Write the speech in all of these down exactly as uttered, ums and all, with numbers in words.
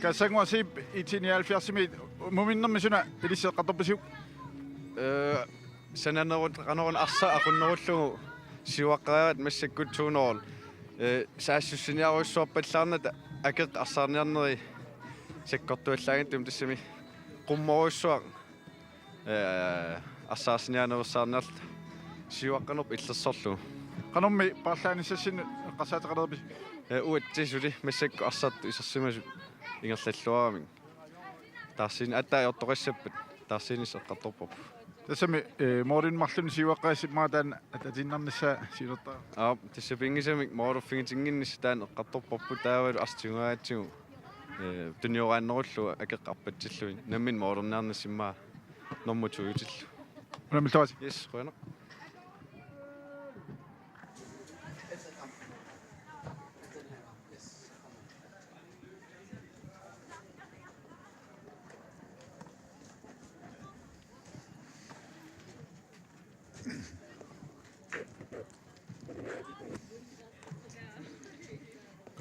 Kasanguasiip I T nioghalvfjerdsimi muminnermi suna ilissi eqqartorpisiuk? Ee, sananerunerup arsaq aqunnerullugu siuaqqariaratta massakkut to nul. Ee, saassussiniarujussuarpallaarnata akeq arsaarniarneri sakkortuallaanngitsumik tassami qummorujussuaq. Ee, arsaarsiniaanerussaarniarluta siuaqqanerput illersorlugu. Qanormi paarlaanissassinnik eqqarsaateqalereerpisi? Ee, uatsi suli massakkut arsartut isersimasut ingerlalluaramik. Taarsiin aatsaat ajortoqassappat taarsiinissaq eqqartorparput. Tassami, ee, målip marlunnik siuaqqarissi immaqa taanna atatiinnarnissaa siunertaraaq. Aap, tassa pinngisamik måliffigitinnginnissaq taanna eqqartorparput taavalu arsaq tigugaangatsigu. Ee, tunioraannerullugu akeq arpatsilluni. Nammineq målerniarnissaq immaqa nummer to-iutillugu. Unammilluarisi. Yes, qujanaq.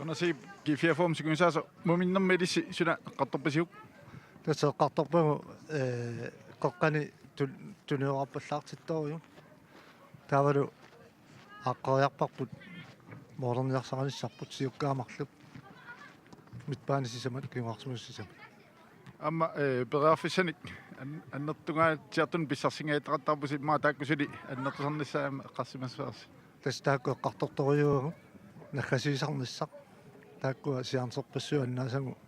Qanasiip G fireogfyrre-mi sikunnisaasoq, muminnermi ilissi suna eqqartorpisiuk? Tassa eqqartorpagut, ee, qeqqani tu-, tuniorarpallaartittorujuk. Taavalu aaqqeriarparput målerniarsarnissarput siukkaammarlu. Midtbane sisamat, kinguarsimasup sisamat. Aamma, ee, periarfissanik an-, annertungaatsiartunik pissarsingajataqattaarpusi, immaqa taakku suli annertusarnissaat aamma eqqarsimassavasi. Tassa taakku eqqartortorujuuagut, naggasiisarnissaq. Taakkua sianersorpassuit annaasagut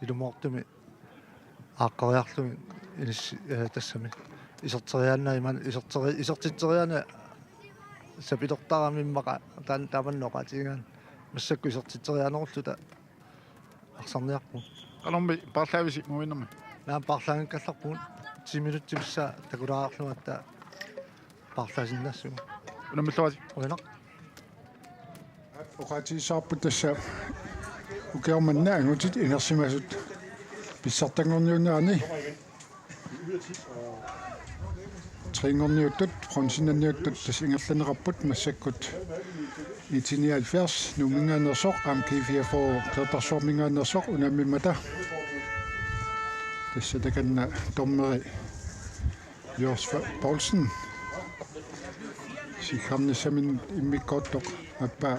ilumoortumik aaqqeriarlugit ilissi, ee, tassami iserteriaannarmat, iserteri-, isertitseriaannarmat sapilertarami immaqa taan-, taamannak oqaatigigaanni massakkut isertitseriaanerulluta arsarniarpugut. Qanormi paarlaavisi muminnermi? Naamik, paarlaanngikkallarpugut, ti minutsit missaat takulaarlugu aatsaat paarlaasinnaassagut. Unammilluarisi. Qujanaq. Oqaatigissavarput tassa ukioq manna angutit inersimasut pissartanngorniunneranni. Tre-nngorniuttut, bronzenniuttut tassa ingerlanneqarput massakkut I T nioghalvfjerds Nuumminngaanneersoq aamma G fireogfyrre Qeqertarsuarminngaanneersoq unammimmata. Tassa takanna dommeri Josfa Poulsen. Siggarnissaminnut immikkoortoq aappaa.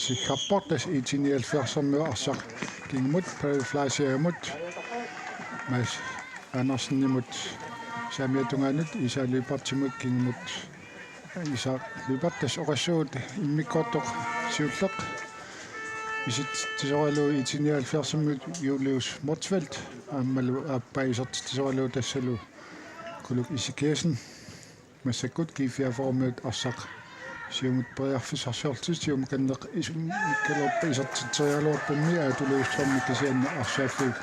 Siggarpoq tassa I T nioghalvfjerds-ermiut arsaq kingumut, Palle Fleischermut, Mads Andersenimut saamiata tungaanut, Isak Lyberthimut kingumut. Isak Lyberth tassa oqassuunngooq immikkoortoq siulleq. Isertitsisoralugu I T nioghalvfjerds-ermiut Julius Motzfeldt, aammalu aappaa isertitsisoralugu tassalu Kuluk Ezekiassen. Massakkut G fireogfyrre-miut arsaq siumut periarfissarsiorlutik, siumukanneq isumikkaluarpat isertitseriaraluarpummi Aatu Løvstrømip kisianni arsaaffiup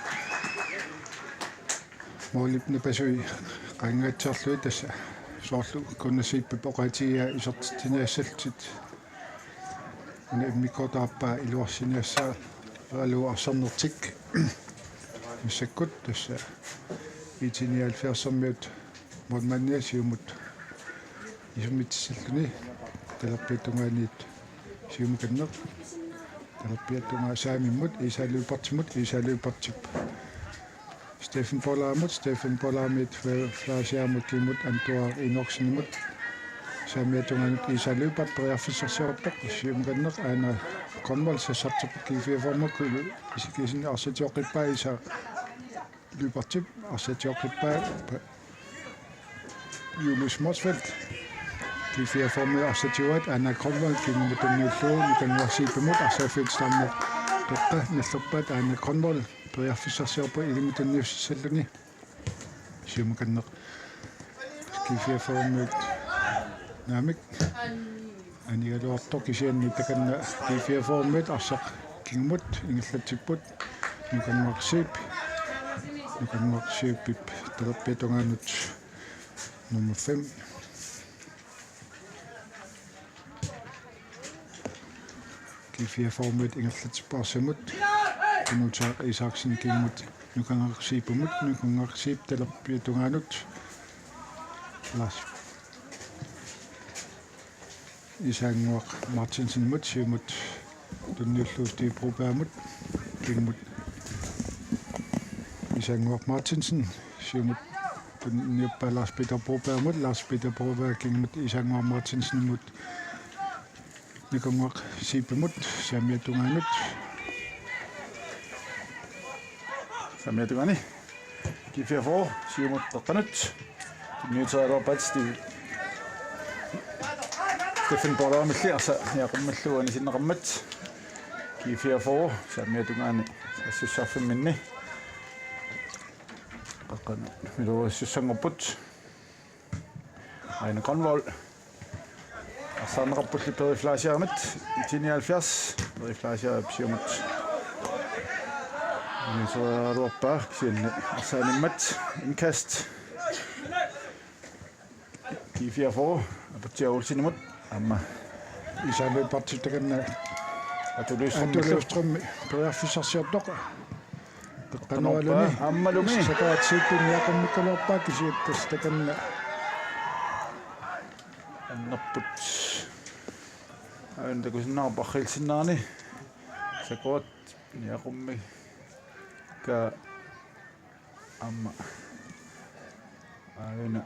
målip napasui qaangiatsiarluni, tassa soorlu Gunnar Zeebip oqaatigaa isertitsiniassallutik. Una immikkoortoq aappaa iluarsiniassaaralugu arsarnertik. Massakkut tassa I T nioghalvfjerds-ermiut målmandia siumut isummitsissalluni, talerpiata tungaaniit siumukanneq. Talerpiata tungaa saamimmut Isak Lyberthimut, Isak Lyberthip Steffen Pollarmut, Steffen Pollarmit Fle-, Fleischermut kingumut Andreas Enoksenimut. Saamiata tungaanut Isak Lyberth periarfissarsiorpoq, siumukanneq Aana Grønvold sassartippoq G fireogfyrre-mut, Kuluk Ezekiassen arsaatsioqqippaa, Isak Lyberthip arsaatsioqqippaa, pa-, Julius Motzfeldt. G fireogfyrre-miut arsaatigaat Aana Grønvold kingumut tunniullugu, Nukannguaq Zeebimut arsaaffiup titarneq toqqa nallerpaat, Aana Grønvold periarfissarsiorpoq ilinnut tunniussissalluni. Siumukanneq G fireogfyrre-miut naamik anigaluartoq, kisianni takanna G fireogfyrre-miut arsaq kingumut ingerlatsipput, Nukannguaq Zeeb. Nukannguaq Zeebip talerpiata tungaanut nummer fem. G fireogfyrre-miut ingerlatsipput arsamut, Knud Isaksen kingumut Nukannguaq Zeebimut, Nukannguaq Zeeb talerpiata tungaanut Lars Isannguaq Martinsenimut, siumut tunniullugu Steve Brobergimut, kingumut Isannguaq Martinsen, siumut tunniuppaa Lars Peter Brobergimut, Lars Peter Broberg kingumut Isannguaq Martinsenimut, Nikannguaq Zeebimut, saamiata tungaanut. Saamiata tungaani. G fireogfyrre, siumut qeqqanut. Tunniuterialuarpaat Steve-, Stephen Borderimilli arsaq niaqummillugu anisinneqarmat. G fireogfyrre, saamiata tungaani saassussarfimminni. Qeqqanut miloriussussanngorput. Aina Grønvold. Arsaarneqarpulli Peri Fleischermit, I T nioghalvfjerds. Peri Fleischer siumut. Niuterialuarpaa kisianni arsaanimmat indkast. G fireogfyrre, Aputsiaq Olsenimut, aamma Isaac Lyberthip takanna Atu Løvstrømillu. Atu Løvstrøm periarfissarsiortoq. Qeqqanoorpaa, qeqqanoorluni. Aammalumi. Sakoratsi niaqummikkaluarpaa kisianni tassa takanna. Annerput. Aana takusinnaavarput arriilsinnerani. Sakorat niaqummikkaa aamma. Aana.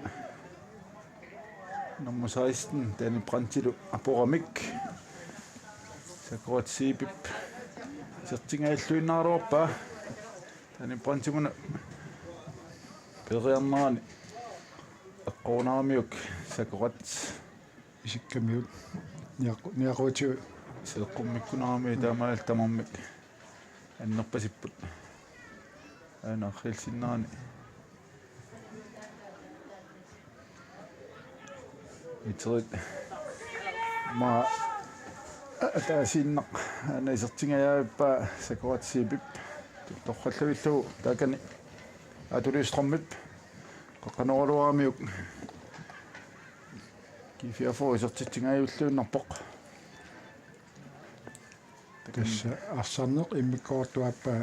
Nummer seksten, Danny Brandtilu apuramik. Sakorat Zeebip isertingajalluinnaaraluarpaa. Danny Brandtimuna peeriarnerani eqqorunaramiuk Sakorat. Isikkamiuk. Niaqu-, niaqutigut. Seeqqummikkunaramiuk taamaalillutik tamarmik annerpasipput. Aana arriilsinnerani. Iterit. Aamma ataasiinnaq aana isertingajavippaa Sakorat Zeebip. Torrallavillugu taakani Atu Løvstrømip. Qeqqanooraluaramiuk. G fireogfyrre isertitsingajulluinnarpoq. Tassa arsarneq immikkoortup aappaa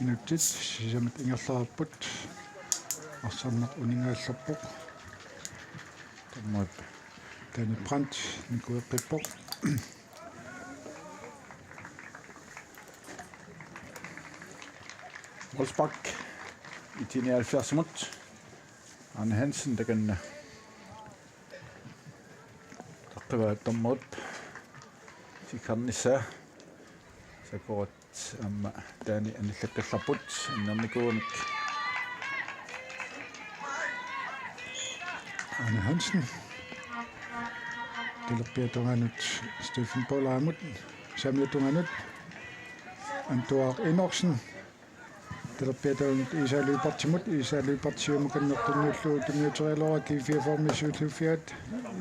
minutsit sisamat ingerlareerput. Arsarneq uninngajallarpoq. Tamarmik. Danny Brandt nikueqqippoq. Wolfsbak. I T nioghalvfjerdsimut. Arne Hansen takanna. Taqqivaa dommerit sikkarnissaa. Sakorat aamma taanna anillakkallarput annernikuunik. Arne Hansen. Talerpiata tungaanut Stephen Bollamut. Saamiata tungaanut Antuaq Enoksen. Talerpiata tungaanut Isaac Lyberthimut, Isaac Lyberth siumukanneq tunniullugu tunniuterialuaraa G fireogfyrremi siulliuffigaat,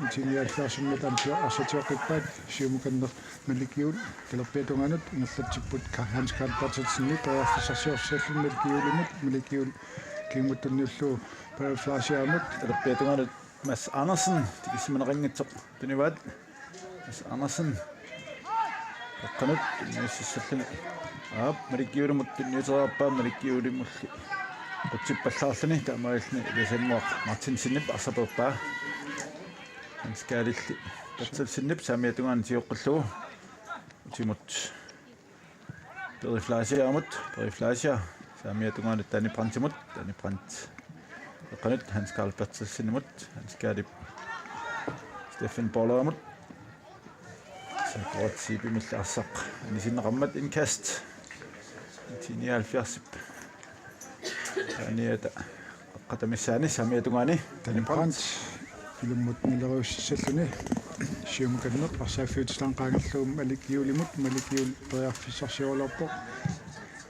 I T nioghalvfjerdsimut aamma arsaq tioqqippaat, siumukanneq Malik Juul, talerpiata tungaanut ingerlatsipput Ka-, Hans Karl Berthelsenip periarfissarsiorissalluni Malik Juulimut, Malik Juul kingumut tunniullugu Peri Fleischermut. Talerpiata tungaanut Mads Andersen, tikisimaneqanngitsoq tunivaat. Mads Andersen. Qeqqanut, tunniussalluni. Aap, Malik Juulimut tunniuteriarpaa, Malik Juulimulli. Qutsippallaarluni, taamaalilluni, Iliasannguaq Martinsenip arsaq peerpaa. Hans Karlilli. Berthelsenip, saamiata tungaanut sioqqillugu. Utimut. Peri Fleischermut, Peri Fleischer, saamiata tungaanut Danny Brandtimut, Danny Brandt. Qeqqanut Hans Karl Berthelsenimut, Hans Karlip Stephen Bollamut. Sakorat Zeebimilli arsaq anisinneqarmat indkast. I T nioghalvfjerdsip. Taaniata qeqqata missaani saamiata tungaani. Danny Brandt. Ilummut miloriussalluni. Siumukanneq arsaaffiup titarneq qaangerlugu Malik Juulimut, Malik Juul periarfissarsioraluarpoq.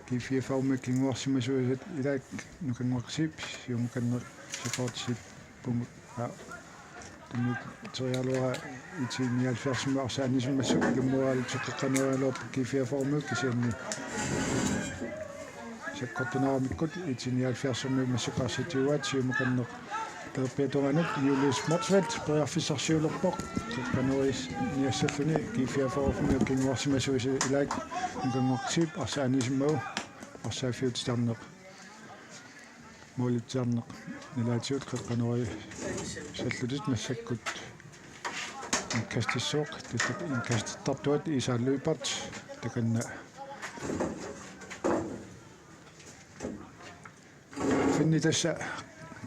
G fireogfyrremi kinguarsimasuisa ilaat Nikannguaq Zeeb, siumukanneq Sakorat Zeebimut. Aa. Tunniuterialuaraa I T nioghalvfjerdsimi arsaq anisimmassuk ilummualu teqeqqanerialuarpoq G fireogfyrremi kisianni sakkortuneramikkut I T nioghalvfjerdsimi massakkut arsaq tiguaat siumukanneq talerpiata tungaanut Julius Motzfeldt periarfissarsioraluarpoq teqeqqaneriassalluni G fireogfyrremi kinguarsimasuisa ilaat Nikannguaq Zeeb arsaq anisimmagu arsaaffiup titarneq. Målitiarneq nalaatigut qeqqanorisallutit massakkut indkastissaaq, tassa indkastittartuat Iisaarluipput takanna. Finni tassa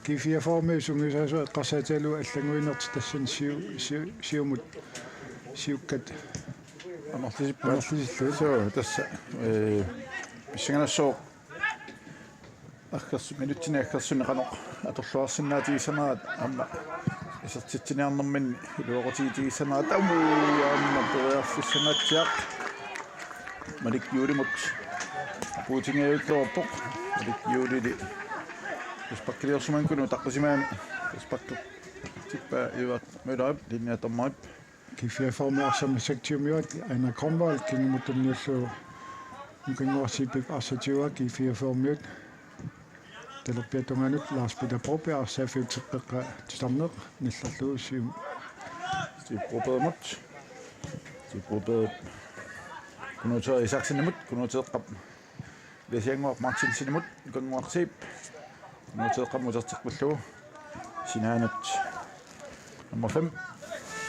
G fireogfyrre-mi sungiusaasoq eqqarsaatigalugu allannguinertik tassani siu-, siu-, siumut siukkat amerlisippaat. Amerlisillugit. Suu, tassa, ee, pissanganassaaq aggersu-, minutsini aggersuini qanoq atorluarsinnaatigissanerat aamma isertitsiniarnerminni iluaqutigitigissagatta aamma periarfissanngaatsiaq. Malik Juulimut puutingajuulluarpoq. Malik Juulili frisparkiliorsimagukkit utaqqisimagamik frisparkertippaa Edvard Møllerip, linjedommerip. G fireogfyrre-mi arsaq massakkut tiumivat, Ejnar Grønvold kingumut tunniullugu Nukannguaq Zeebip arsaq tiua G fireogfyrre-miut. Talerpiata tungaanut Lars Peter Broberg arsaaffiup teqqeqqa titarneq nillerlugu siumut Steve Brobergimut. Steve Broberg. Knud Thorleif Isaksenimut, Knud Thorleif Elias Jannguaq Martinsenimut, Nukannguaq Zeeb. Knud Thorleifimut uterteqqillugu. Sinaanut nummer fem,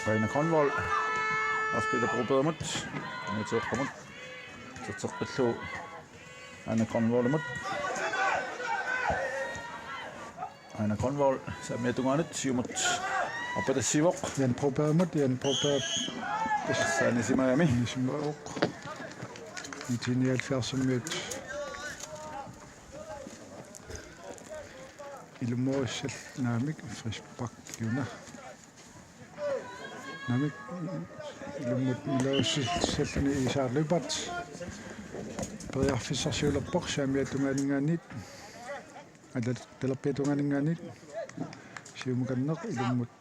Ejnar Grønvold. Lars Peter Brobergimut. Knud Thorleifimut uterteqqillugu. Ejnar Grønvoldimut. Ejnar Grønvold saamiata tungaanut siumut arpatassiivoq. Jan Brobergimut, Jan Broberg. Saanisimagami. Nisimavoq. Nitten nioghalvfjerds-imiut. Ilumoorissallutik frisparkiuna. Naamik, ilummut nilaussalluni Iisaarluipput. Periarfissarsiulerpoq saamiata tungaaninngaanniit. Aa, talerpiata tungaaninngaanniit. Siumukanneq ilummut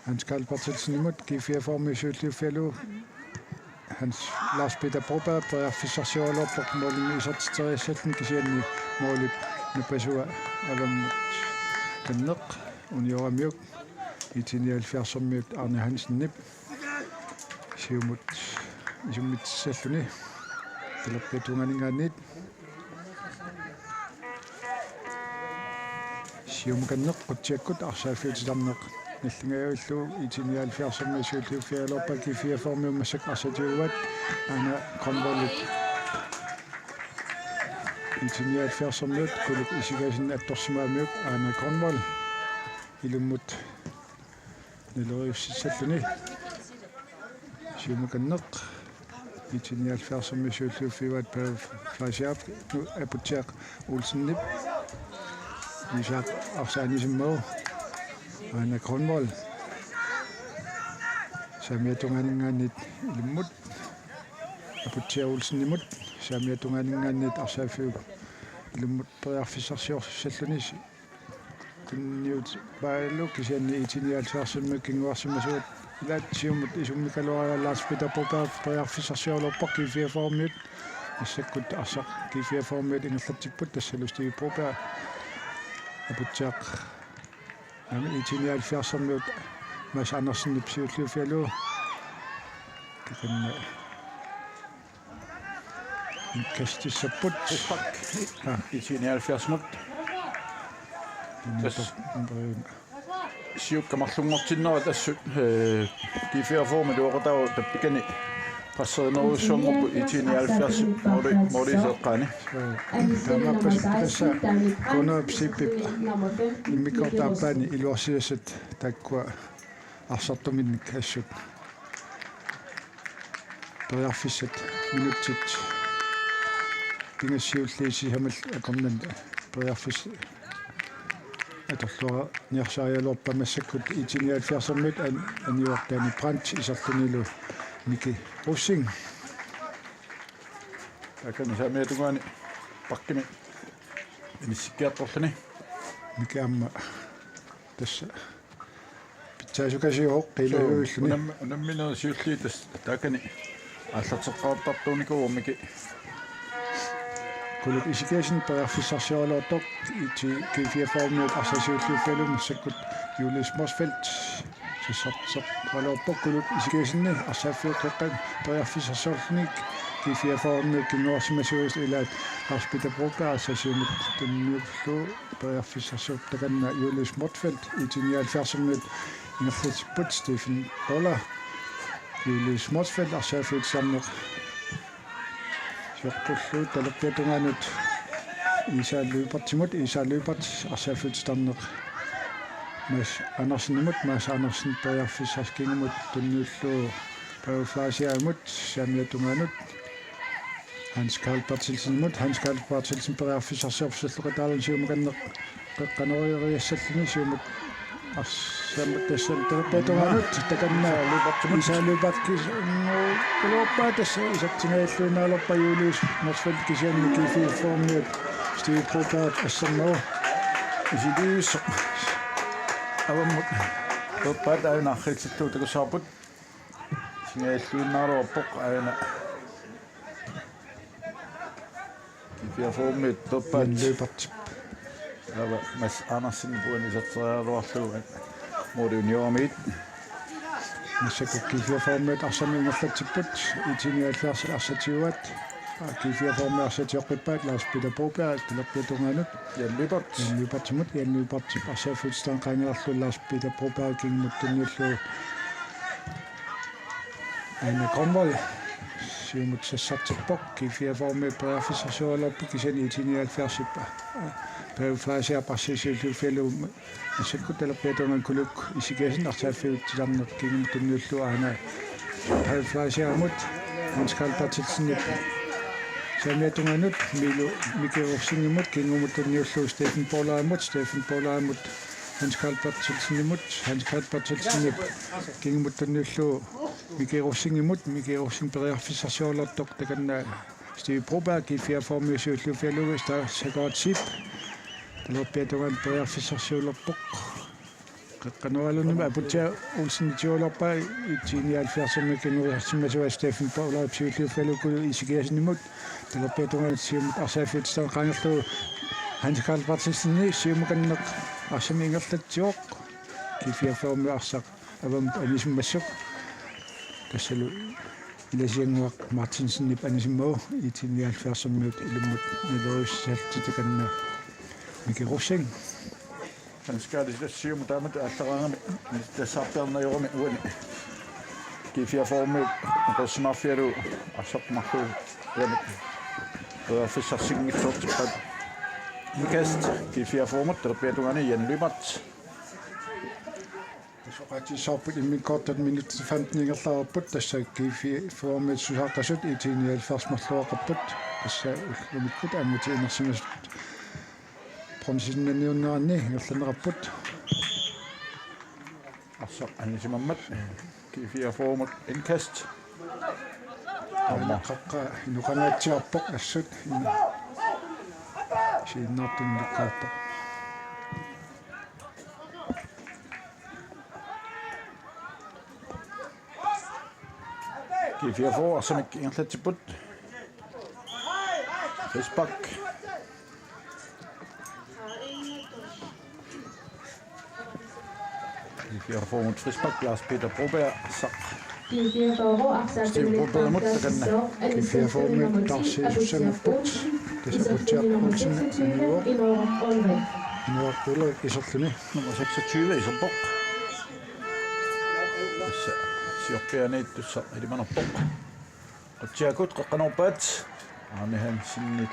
Hans Karl Berthelsenimut, G fireogfyrre-mi siulliuffigalugu. Hans Lars Peter Broberg periarfissarsioraluarpoq målimut isertitseriassalluni, kisianni målip napasua alamut kanneq unioramiuk. Nitten nioghalvfjerds-imiut Arne Hansenip siumut isummitsissalluni talerpiata tungaaninngaanniit. Siumukanneq qutsiakkut arsaaffiup titarneq nallingajavillugu. Nitten nioghalvfjerds-imiut siulliuffigaluarpaat, G fireogfyrre-miut massakkut arsaq tiuaat, Ejnar Grønvoldip. Nitten nioghalvfjerds-imiut Kuluk Isikaisenip attorsimagamiuk, Ejnar Grønvold ilummut naloriussalluni. Siumukanneq. Nitten nioghalvfjerds-imiut siulliuffigaluarpaat, Paul Fleischerip, Aputsiaq Olsenip. Isak arsaq anisimmagu. Ejnar Grønvold. Saamiata tungaaninngaanniit ilummut. Aputsiaq Olsenimut. Saamiata tungaaninngaanniit arsaaffiup ilummut periarfissarsiorsalluni. Tunniuppaalu, kisianni nitten nioghalvfjerds-imiut kinguarsimasuat, ilaat siumut isummikaluaraluarpoq, Lars Peter Broberg periarfissarsioraluarpoq G fireogfyrre-miut. Massakkut arsaq G fireogfyrre-miut ingerlatsipput, tassalu Steve Broberg. Aputsiaq. Naamik, nitten nioghalvfjerds-imiut Mads Andersenip siulliuffigalugu. Takanna indkastissapput. Frispark. Aa. Nitten nioghalvfjerds-imut. Tassa. Tassa siukka marlunngortinnerat assut, ee, G fireogfyrre-mi iluaqutaasoq tappikani presserinerujussuanngorput nitten nioghalvfjerds-ip måli-, måliup eqqaani. Suu. Taamaappoq tassa Kunuup Zeebip immikkoortup aappaani iluarsiassat taakkua arsartuminnik assut. Periarfissat minutsit pingasut siulliit sisamat akornanni periarfissat atorluarniarsarigaluarpaat. Massakkut nitten nioghalvfjerds-imiut an-, aniortaani Brandt isertunilu Miki Rosing. Taakani saamiata tungaani bakkimi inissikkiartorluni. Miki aamma tassa pitsaasukasiuvoq qiilajuilluni. Suu, unam-, unamminerit siulliit tassa taakani aallarteqqaartartuunikuuvoq Miki. Kuluk Isikaisenip periarfissarsioraluartoq, G fireogfyrre-miut arsaq siulliuffigalugu massakkut Julius Motzfeldt sassartoqaluarpoq. Kuluk Isikaisenip arsaaffiup qeqqani periarfissarsiorluni G fireogfyrre-miut kinguarsimasuugit ilaat Lars Peter Broberg arsaq siumut tunniullugu periarfissarsiorpoq, takanna Julius Motzfeldt IT nioghalvfjerds-imiut ingerlatipput, Stephen Pollard. Julius Motzfeldt arsaaffiup titarneq sioqqullugu talerpiata tungaanut Isak Lyberthimut, Isak Lyberth arsaaffiup titarneq Mads Andersenimut, Mads Andersen periarfissarsiorpoq kingumut tunniullugu Paavo Fleischermut saamiata tungaanut Hans Karl Berthelsenimut, Hans Karl Berthelsen periarfissarsiorpoq salloqitaaluni siumukanneq qeqqanoriassalluni siumut arsamut tassani talerpiata tungaanut takanna Isak Lyberthimut. Isak Lyberth kis-, nu-, iluarpaa tassa isertingajalluinnaalerpaa Julius Motzfeldt kisianni G fireogfyrre-miut Steve Broberg assernagu. Isilius. Avammut. Broberg aajuna arriitsilluni takussavarput. Singajalluinnaalerpoq aajuna. G fireogfyrre-miut Broberg. Jan Lyberth. Aava Mads Andersen puani satseriaraluarlugu. Mori unioramit. Massakkut G fireogfyrre-miut arsamik ingerlatsipput. IT nioghalvfjerds arsaq tiguaat. G fireogfyrre-miut arsaq tioqqippaat, Lars Peter Broberg talerpiata tungaanut. Jan Lyberth. Jan Lyberthimut, Jan Lyberthip arsaaffiup titarneq qaangerlugu Lars Peter Broberg kingumut tunniullugu Aana Grønvold siumut sassartippoq, G fireogfyrre-miut periarfissarsioraluarput kisianni IT nioghalvfjerds-ip Paavo Fleischerip arsaq siulliuffigalugu massakkut talerpiata tungaanut Kuluk Ezekiassen arsaaffiup titarneq kingumut tunniullugu aana Paavo Fleischerimut, Hans Karl Berthelsenip saamiata tungaanut Milo Miki Rosingimut kingumut tunniullugu Stephen Pollardimut, Stephen Pollardimut Hans Karl Berthelsenimut, Hans Karl Berthelsenip kingumut tunniullugu Miki Rosingimut, Miki Rosing periarfissarsioraluartoq, takanna Steve Broberg G fireogfyrre-miut siulliuffigalugu Sta-, Sakuratseep talerpiata tungaanut periarfissarsioraluarpoq. Qeqqanooraluni Aputia Olsen itiualuarpaa IT nioghalvfjerds-imiut kinguarsimasuat Stephen Pollardip siulliuffigalugu Kuluk Ezekiassenimut talerpiata tungaanut siumut arsaaffiup titarneq qaangerlugu Hans Karl Berthelsenip siumukanneq arsamik ingerlatsivoq. G fireogfyrre-miut arsaq avammut anisimmassuk. Tassalu Ilasiannguaq Martinsenip anisimmagu IT nioghalvfjerds-imiut ilummut nalorissalluni, takanna Miki Rosing. Hans Karl tassa siumut taamatut aallaraangami tassarpiarneq ajorami uani. G fireogfyrre-miut oqarsimaarfigalugu arsaq marluk uani periarfissarsinngitsoortippaat. Indkast G fireogfyrre-miut talerpiata tungaanut Jan Lyberth. Tassa oqaatigissavarput immikkoortut minutsit femten ingerlareerput, tassa G fireogfyrre-miut susaaqasut IT nioghalvfjerds marluaqarput, tassa ullumikkut angutit inersimasut bronzeniunneranni ingerlanneqarput. Arsaq anisimammat G fireogfyrre-miut indkast. Aamma qaqqa inoqangaatsiarpoq assut. Inu-, siunnertunulukkaarpoq. G fireogfyrre arsamik ingerlatsipput. Frispark. G fireogfyrre-miut frispark, Lars Peter Broberg, arsaq. Steve Brobergimut takanna. G fireogfyrre-miut taarsiisussanngorput. Tassa Aputia Olsen anivoq. Inoaq Ulrik iserluni. Nummer seksogtyve iserpoq. Tassa siorpiaaniittussaq ilimanarpoq. Qutsiakkut qeqqanoorpaat. Arne Hansenilli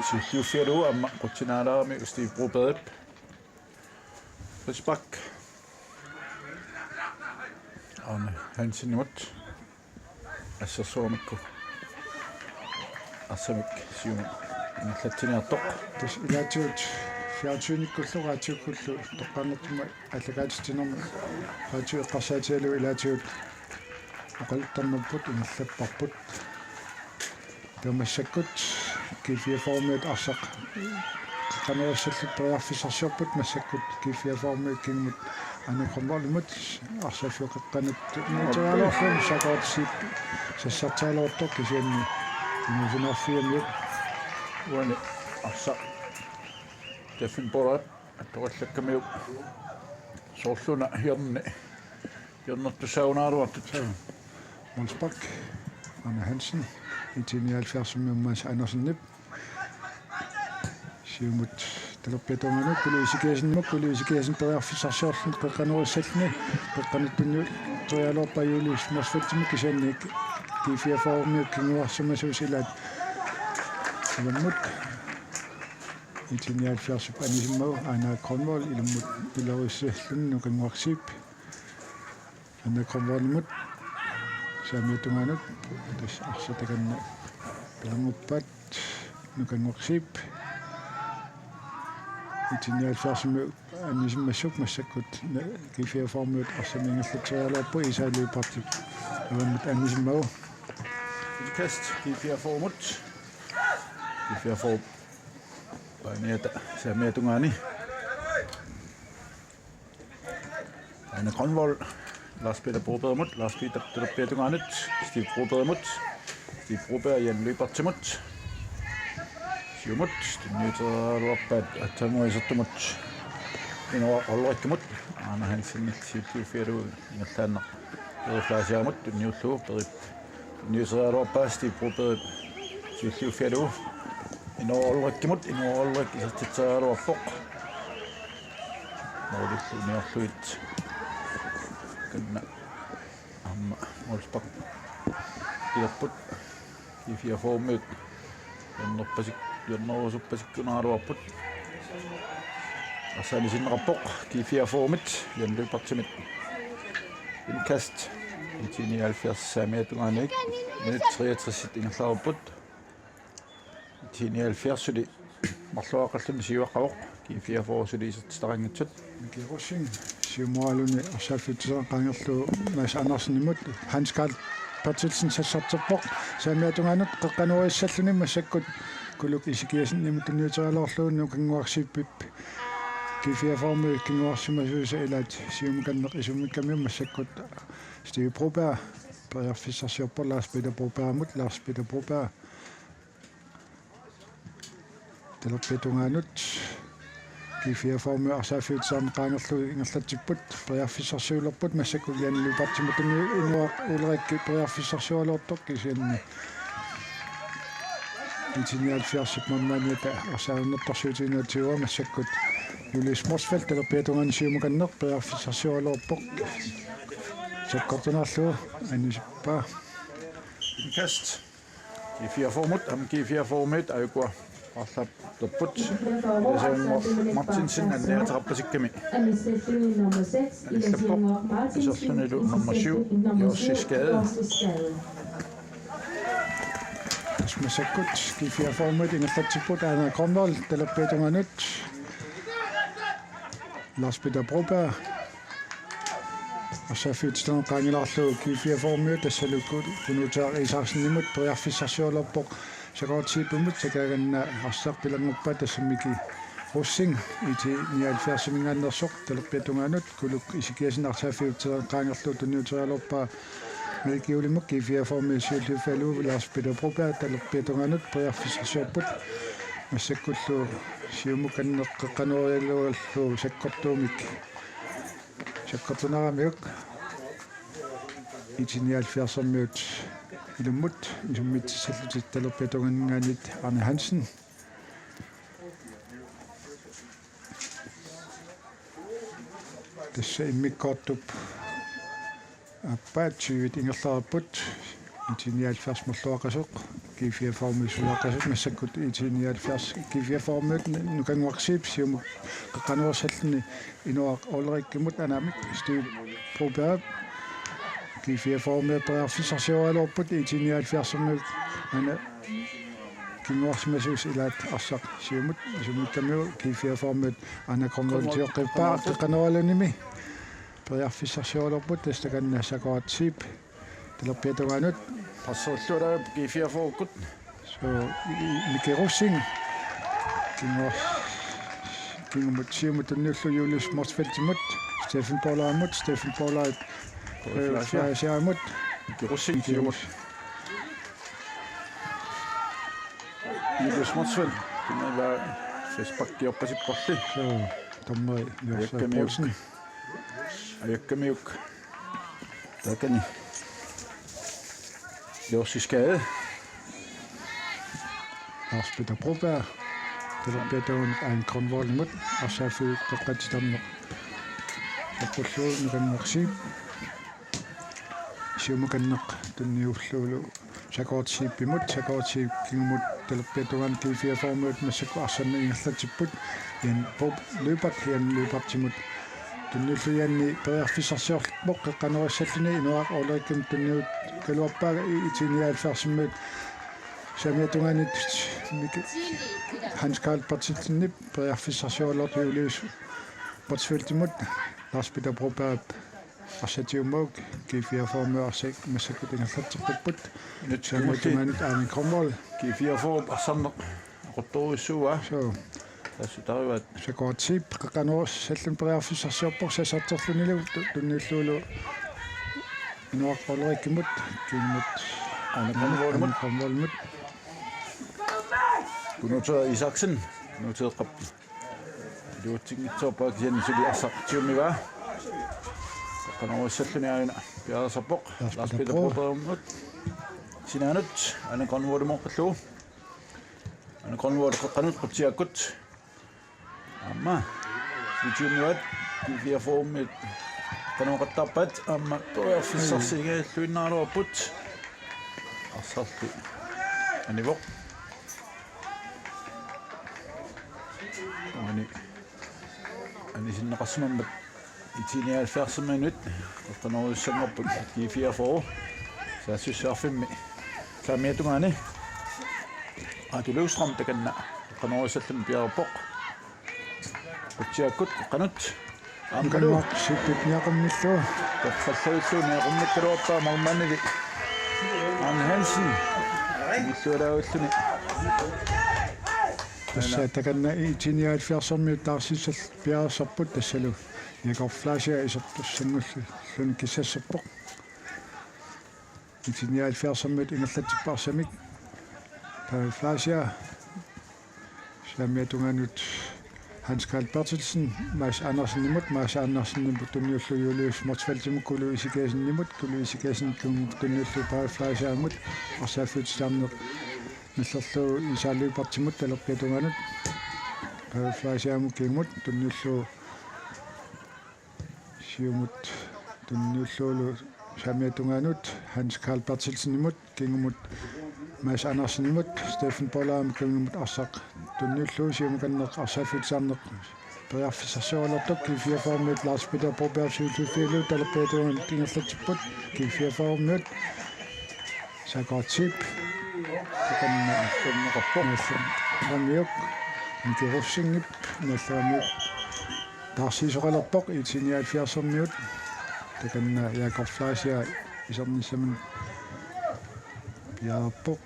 siulliuffigalugu aamma qutsinaalaarami Steve Brobergip. Frispark. Arne Hansenimut. Assersuugamikku arsamik siumut ingerlatsiniartoq. Tassa ilaatigut fjernsynikkullu raatiukkullu toqqaannartumik aallakaatitsinermi raatiup eqqarsaatigalugu ilaatigut oqaluttarnerput ingerlapparput. Taava massakkut G fireogfyrre-miut arsaq qeqqanorissallutik periarfissarsiorput, massakkut G fireogfyrre-miut kingumut Aana Grønvoldimut arsaaffiup qeqqanut nuuterialuarlugu Sakuratseep sassartaraluartoq, kisianni inuusinaarfigamiuk. Uani arsaq Stephen Pollard attoqallakkamiuk soorluna hjørne-, hjørnertussagunaraluartut. Målspark. Arne Hansen, I T nioghalvfjerds Mads Andersenip. Siumut talerpiata tungaanut Kulu Isikiasenimut, Kulu Isikiasen periarfissarsiorluni qeqqanoorissalluni, qeqqanut tunniuteriaraluarpaa Julius Motzfeldtimut, kisianni G fireogfyrremiut kinguarsimasuusut ilaat ilammut. I T nioghalvfjerdsip anisimmagu Aana Grønvold ilammut pilerissalluni Nuka Ngorsiip. Aana Grønvoldimut saamiata tungaanut, tassa arsaq takanna pilernguppaat Nuka Ngorsiip. I T nioghalvfjerdsimi anisimmassuk massakkut G fireogfyrremiut arsamik ingerlatseriaraluarput, Isai Lyberthip avammut anisimmagu. Indkast G fireogfyrremut. G fireogfyrre paaniata saamiata tungaani. Aana Grønvold, Lars Peter Brobergimut, Lars Peter talerpiata tungaanut, Steve Brobergimut, Steve Broberg, Jan Lyberthimut. Siumut, tunniuteriaraluarpaat aatsaannguaq isertumut Inoa Olrikkimut, Arne Hansenip siulliuffigalugu ingerlaannaq Peri Fleischermut tunniullugu, Peri tunniuteriaraluarpaa Steve Brobergip siulliuffigalugu Inoa Olrikkimut, Inoa Olrik isertitseriaraluarpoq. Målillu uniorlugit. Takanna aamma målspark pilerput. G fireogfyrremiut hjørnerpasik-, hjørnerusuppasikkut naaluarput. Arsaq anisinneqarpoq G fireogfyrremit Jan Lyberthimit. Indkast. I T nioghalvfjerds saamiata tungaanut. Minut treogtres ingerlareerput. I T nioghalvfjerds suli marloriaqqalluni siuaqqavoq, G fireogfyrre suli isertitaqanngitsut. Miki Rosing siumoraluni arsaaffiup titarneq qaangerlugu Mads Andersenimut, Hans Karl Berthelsen sassarterpoq saamiata tungaanut qeqqanoorissalluni, massakkut Kuluk Isikiasenimut tunniuteriaraluarlugu Nuka Ngorsiip G fireogfyrremiut kinguarsimasuusut ilaat siumukanneq isummikkamiuk, massakkut Steve Broberg periarfissarsiorpoq Lars Peter Brobergimut, Lars Peter Broberg talerpiata tungaanut. G fireogfyrremiut arsaaffiup titarneq qaangerlugu ingerlatsipput, periarfissarsiulerput, massakkut Jan Lyberthimut tunniulluni, Inoa Olrik periarfissarsioraluartoq, kisianni I T nioghalvfjerdsip maannaata arsaannertorsiutigineqarpoq, massakkut Julius Motzfeldt talerpiata tungaanut siumukanneq periarfissarsioraluarpoq. Sakkortunerullugu anisippaa. Indkast. G fireogfyrremut, aamma G fireogfyrremiut, aajukua arlaapporput. Lasse Martinsen anniaateqarpasikkami. Anillappoq, iserlunilu nummer syv, Jorsi Skade. Tassa massakkut G fireogfyrremiut ingerlatsipput, Aana Grønvold talerpiata tungaanut. Lars Peter Broberg. Arsaaffiup titarneq qaangilaarlugu G fireogfyrremiut tassalu Kunuutaaq Isaksenimut periarfissarsioraluarpoq Sakoortiipimut, sakaaganna arsaq pilernguppaat, tassa Miki Rosing I T nioghalvfjerdsiminngaanneersoq talerpiata tungaanut. Kuluk Isikiasen arsaaffiup titarneq qaangerlugu tunniuteriaraluarpaa Merikiulimut, G fireogfyrremiut siulliuffigalugu Lars Peter Broberg talerpiata tungaanut periarfissarsiorput, massakkullu siumukanneq qeqqanooriaraluarlugu sakkortuumik sakkortuneramiuk. I T nioghalvfjerdsimiut ilammut isummitsissallutik talerpiata tungaaninngaanniit Arne Hansen. Tassa immikkoortup aappaa tyvit ingerlareerput, I T nioghalvfjerds marloriaqqasoq, G fireogfyrremiut sulaqqasoq, massakkut I T nioghalvfjerds G fireogfyrremiut Nuka Ngorsiip siumut qeqqanoorissalluni Inoa Olrikimut, anaanamik Steve Broberg. G fireogfyrremiut periarfissarsioraluarput, I T nioghalvfjerdsimiut aana kinguarsimasuusut ilaat arsaq siumut isummikkamiuk. G fireogfyrremiut Aana Grønvold sioqqippaa qeqqanooralunimi. Periarfissarsioraluarput, tassa takanna Sakoortiip talerpiata tungaanut. Passerluarput G fireogfyrremiut. Så, i-, i-, Miki Rosing. Kingu-, kingumut siumut tunniullugu Julius Motzfeldtimut, Steffen Poularimut, Steffen Poulari, øh, Fleischer. Fleischarimut. Miki Rosing siumut. Julius Motzfeldt, kingumut frisparkiorpasipporli. Så, dommeri Jørgen Ajakkamiuk. Poulsen. Ajakkamiuk. Taakani. Lars Peter Broberg. Talerpiata tungaanut Erling Grønvoldimut. Arsaaffiup qeqqaniittarneq saqqullugu Nukanneq Zeeb. Siumukanneq tunniullugu Sakoort Zeebimut, Sakoort Zeeb kingumut talerpiata tungaanut G fireogfyrremiut massakkut arsamik ingerlatsipput. Jan Bob Lyberth, Jan Lyberthimut tunniullugu Janni periarfissarsiorpoq qeqqanoorissalluni, Inoaq Ulrikkimut tunniugaluarpaa. I-, I-nioghalvfjerdsimut saamiata tungaanut Mik-, Hans Karl Berthelsenip periarfissarsioraluartoq Julius Motzfeldtimut, Lars Peter Broberg arsaq tiumauk, G fireogfyrremiut arsaq massakkut ingerlatseqqipput. Minutsit saamiata kingulliit tungaanut Erling Grønvold. G fireogfyrre arsarneq aquttorujussuuaa. Suu. Taassutarivaat. Sakoort Zeeb qeqqanoorissalluni periarfissarsiorpoq sassarterlunilu tu-, tunniullugulu Inoaq Ulrikkimut, kingumut Erling Grønvoldimut. Erling Grønvoldimut. Kunuta Isaksen, Kunuta Eqqap. Iluatsinngitsoorpaa kisianni suli arsaq tiumivaa. Qeqqanoorissalluni aajuna piareersarpoq. Lars Peter Brobergimut. Sinaanut, Erling Grønvoldimut qeqqallugu. Erling Grønvold qeqqanut qutsiakkut. Aamma. Suli tiumivaat, G fireogfyrremiut qeqqanooqattaarpaat, aamma periarfissarsiorluinnaruarput. Arsarli anivoq. Aani. Anisinneqarsimammat I-nioghalvfjerdsimiut qeqqanoorujussuanngorput G fireogfyrre. Saassusseqarfimmi saamiata tungaani. Aatu Løvstrøm takanna qeqqanoorissalluni piareerpoq. Qutsiakkut qeqqanut. Aammalu Nukanneq Zeebip niaqummillugu. Qaffallavilluni niaqummikkaluarpaa målmandili Arne Hansen. Illualaavilluni. Tassa takanna I-nioghalvfjerdsimiut taarsiissallutik piareersarput tassalu Jakob Fleischer isertussanngorluni kissassappoq. I-nioghalvfjerdsimiut ingerlatsipput arsamik. Pavel Fleischer. Saamiata tungaanut Hans Karl Berthelsen, Mads Andersenimut, Mads Andersenimut tunniullugu Julius Motzfeldtimut, Kulu Isikasenimut, Kulu Isikasen tunniullugu Pavel Fleischerimut, arsaaffiup silarneq nallerlugu Isaac Lyberthimut talerpiata tungaanut, Pavel Fleischerimut kingumut tunniullugu siumut tunniullugulu saamiata tungaanut Hans Karl Berthelsenimut kingumut Mads Andersenimut, Steffen Bollamut kingumut arsaq tunniullugu siumukanneq arsaaffiup silarneq periarfissarsioraluartoq G fireogfyrremiut Lars Peter Broberg siulliuffigalugu talerpiata tungaanut ingerlatsipput G fireogfyrremiut. Sakoort Zeeb. Takanna naallerneqarpoq. Naalleramiuk. Miki Rosingip naalleramiuk taarsiisoqalerpoq I-nioghalvfjerdsimiut. Takanna Jakob Fleischer isernissamut piareerpoq.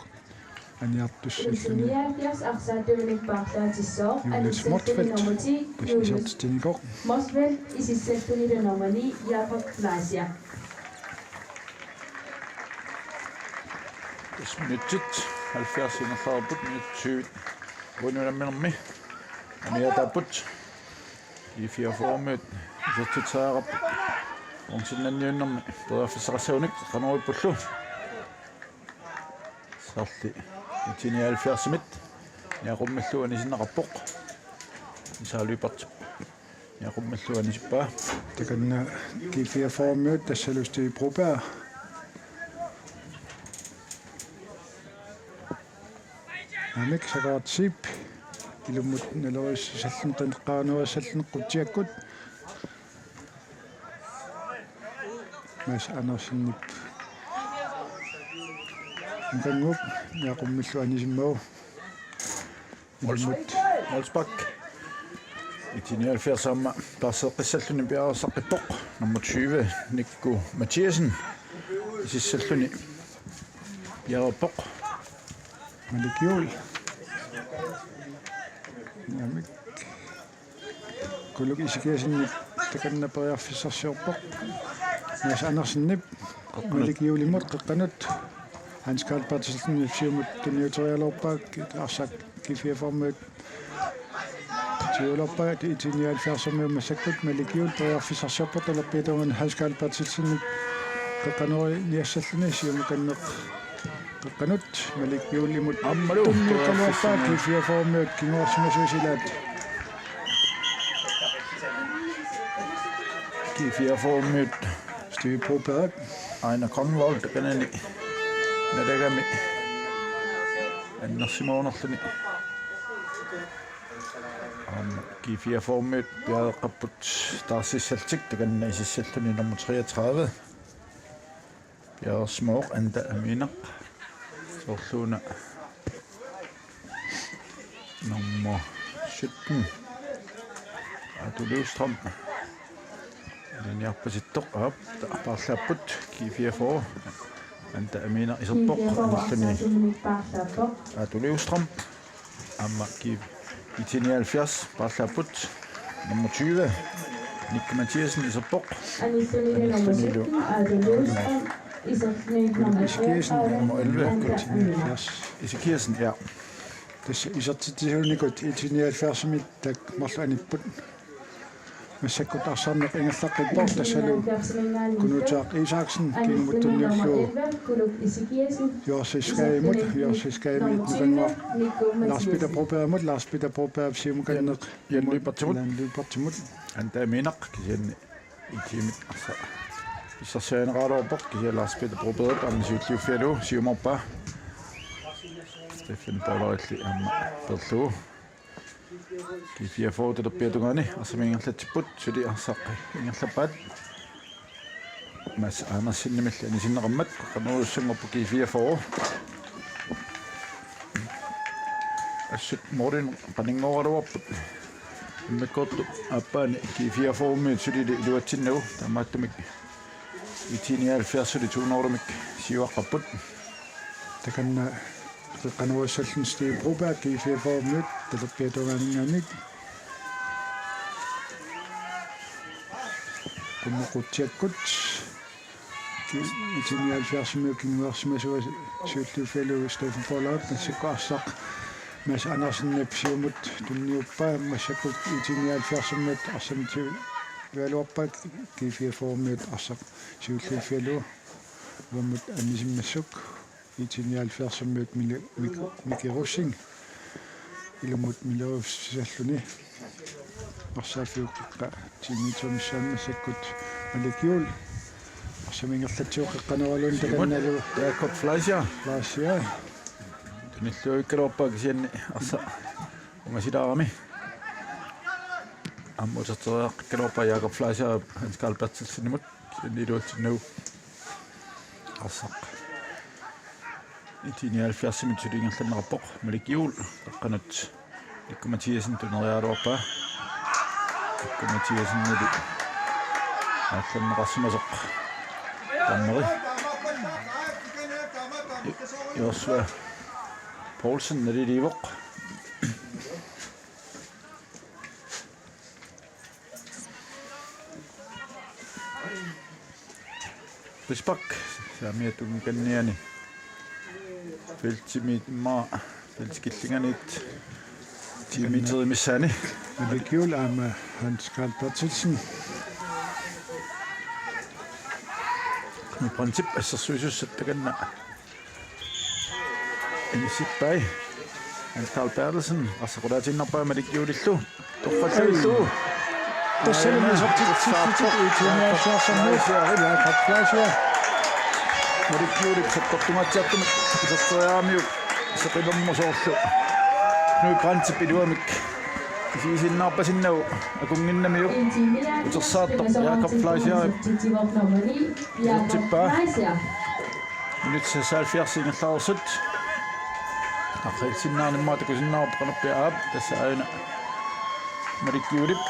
Aniartussalluni. I-nioghalvfjerds arsaattuunut paarlaatissooq Julius anissalluni Motzfeldt. Nummer ti, Julius isertitsinikuuvoq. Motzfeldt, isissallunilu nummer ni, Jakob Fleischer. Tassa minutsit halvfjerds ingerlareerput, minutsit tyve unamminermi aniataapput. I-fireogfyrremiut isertitseriarput. Ornsinnanniunnermi periarfissaqassagunik qanoq ippullu. Saarli I-nioghalvfjerdsimit niaqummillugu anisinneqarpoq. Isaac Lyberthip niaqummillugu anisippaa. Takanna G fireogfyrremiut tassalu Steve Broberg. Aamma Sakoort Zeeb ilummut nalorissalluni qeqqanoorissalluni qutsiakkut. Mads Andersenip. Nukannguup niaqummillugu anisimmagu. Ilummut. Molsbak. I-nioghalvfjerds aamma taarseqqissalluni piareersaqqippoq. Nummer tyve, Nikku Mathiassen. Isissalluni piareerpoq. Malik Juul. Aamma Kulu Isikasenip takanna periarfissarsiorpoq. Mads Andersenip Malik Juulimut qeqqanut. Hans Karl Berthelsenip siumut tunniuteriaraluarpaa, arsaq G fireogfyrremiut siulerpaa. I-nioghalvfjerdsimut massakkut Malik Juul periarfissarsiorpoq talerpiata tungaanut Hans Karl Berthelsenip qeqqanooriniassalluni siumukanneq Qeqqanut Malik Juulimut. Aammalu tunniukkaluarpaa G fireogfyrremiut kinguarsimasuusilaat. G fireogfyrremiut Steve Broberg. Aina Grønvold takanani nalagami annersimoonerluni. Aamma G fireogfyrremiut piareeqqapput taarsissallutik, takanna isissalluni nummer treogtredive. Piareersimavoq Anda Aminaq. Soorluuna nummer sytten, Aatu Løvstrøm. Linjarpasittoq, aap, ta-, paarlaapput, G fireogfyrre. Anda Aminaq iserpoq, anilluni Aatu Løvstrøm. Aamma G-, IT nioghalvfjerds paarlaapput, nummer tyve, Nick Mathiassen iserpoq. Anillunilu Ezekiassen, nummer elleve, K T nioghalvfjerds. Ezekiassen, ja. Tassa isertitsisuunikut IT nioghalvfjerdsimiit taakku marluk anipput. Massakkut arsarneq ingerlaqqippoq, tassalu Kunuutaaq Isaksen kingumut tunniullugu Jorseskajimut, Jorseskajimiit Nukanguaq Lars Peter Brobergimut, Lars Peter Broberg siumukanneq Jan Lyberthimut. Jan Lyberthimut. Anda Aminaq kisianni IT-mit arsaq pissarsiarineqaraluarpoq, kisianni Lars Peter Brobergip aamma siulliuffigalugu siumoorpaa. Steffen Bollerilli aamma peerlugu. G fireogfyrre talerpiata tungaani arsamik ingerlatsipput, suli arsaq ingerlappaat. Mads Andersenimilli anisinneqarmat, qeqqanoorujussanngorput G fireogfyrre. Assut målinik qaninngooraluarput. Immikkoortup aappaani G fireogfyrremiut sulili iluatsinnagu, taamaattumik IT nioghalvfjerdsili to nulimik siuaqqapput. Takanna qeqqanoorujussuulluni Steve Broberg G fireogfyrremiut talerpiata tungaaninngaanniit. Qummoqqutsiakkut. Ki-, IT nioghalvfjerdsimiut kinguarsimasuusilaat siulliuffigalugu Steffen Bollerip massakkut arsaq Mads Andersenip siumut tunniuppaa, massakkut IT nioghalvfjerdsimiut arsamik siu-, siualuarpaa, G fireogfyrremiut arsaq siulliuffigalugu uagut anisimmassuk. IT nioghalvfjerdsimiut Mille-, Mik-, Miki Rosing ilumut milloriussisalluni. Arsaaffiup qeqqa tiimiitsuunissaanut massakkut Malik Juul. Arsamik ingerlatsivoq qeqqanooraluunniit takannalu Jakob Fleischer. Fleischer. Tunilluavikkaluarpaa kisianni arsaq ungasilaarami. Aamma uterteriaqqikkaluarpaa Jakob Fleischer Hans Karl Berthelsenimut. Kisianni iluatsinnagu arsaq IT nioghalvfjerdsimiit suli ingerlanneqarpoq. Malik Juul qeqqanut Nick Mathiassen tuneriaraluarpaa. Nick Mathiassenili aallarneqarsimasoq dommeri Joshua Poulsen naliliivoq. Frispark saamiata tungakanniani feltimi, immaqa feltip killinganiit ti meterit missaanni. Malik Juul aamma Hans Karl Berthelsen. Knud Brandtip assersuisussat takanna inissippai. Hans Karl Berthelsen, arsaq qulaatiinnarpaa Malik Juulillu. Torrallavillugu. Tassani isertitsissutit IT nioghalvfjerdsimiut Jakob Fleischer. Malik Juulip sakkortungaatsiartumik iserteriaramiuk seqinermut soorlu Knud Brandtip iluamik isigisinnaarpasinnagu akunnginnamiuk utersaartoq Jakob Fleischerip isertippaa. Minutsit seksoghalvfjerds ingerlareersut. Aqilsinnaanimmaa takusinnaavarput qanorpiaq, aap, tassa aajuna Malik Juulip.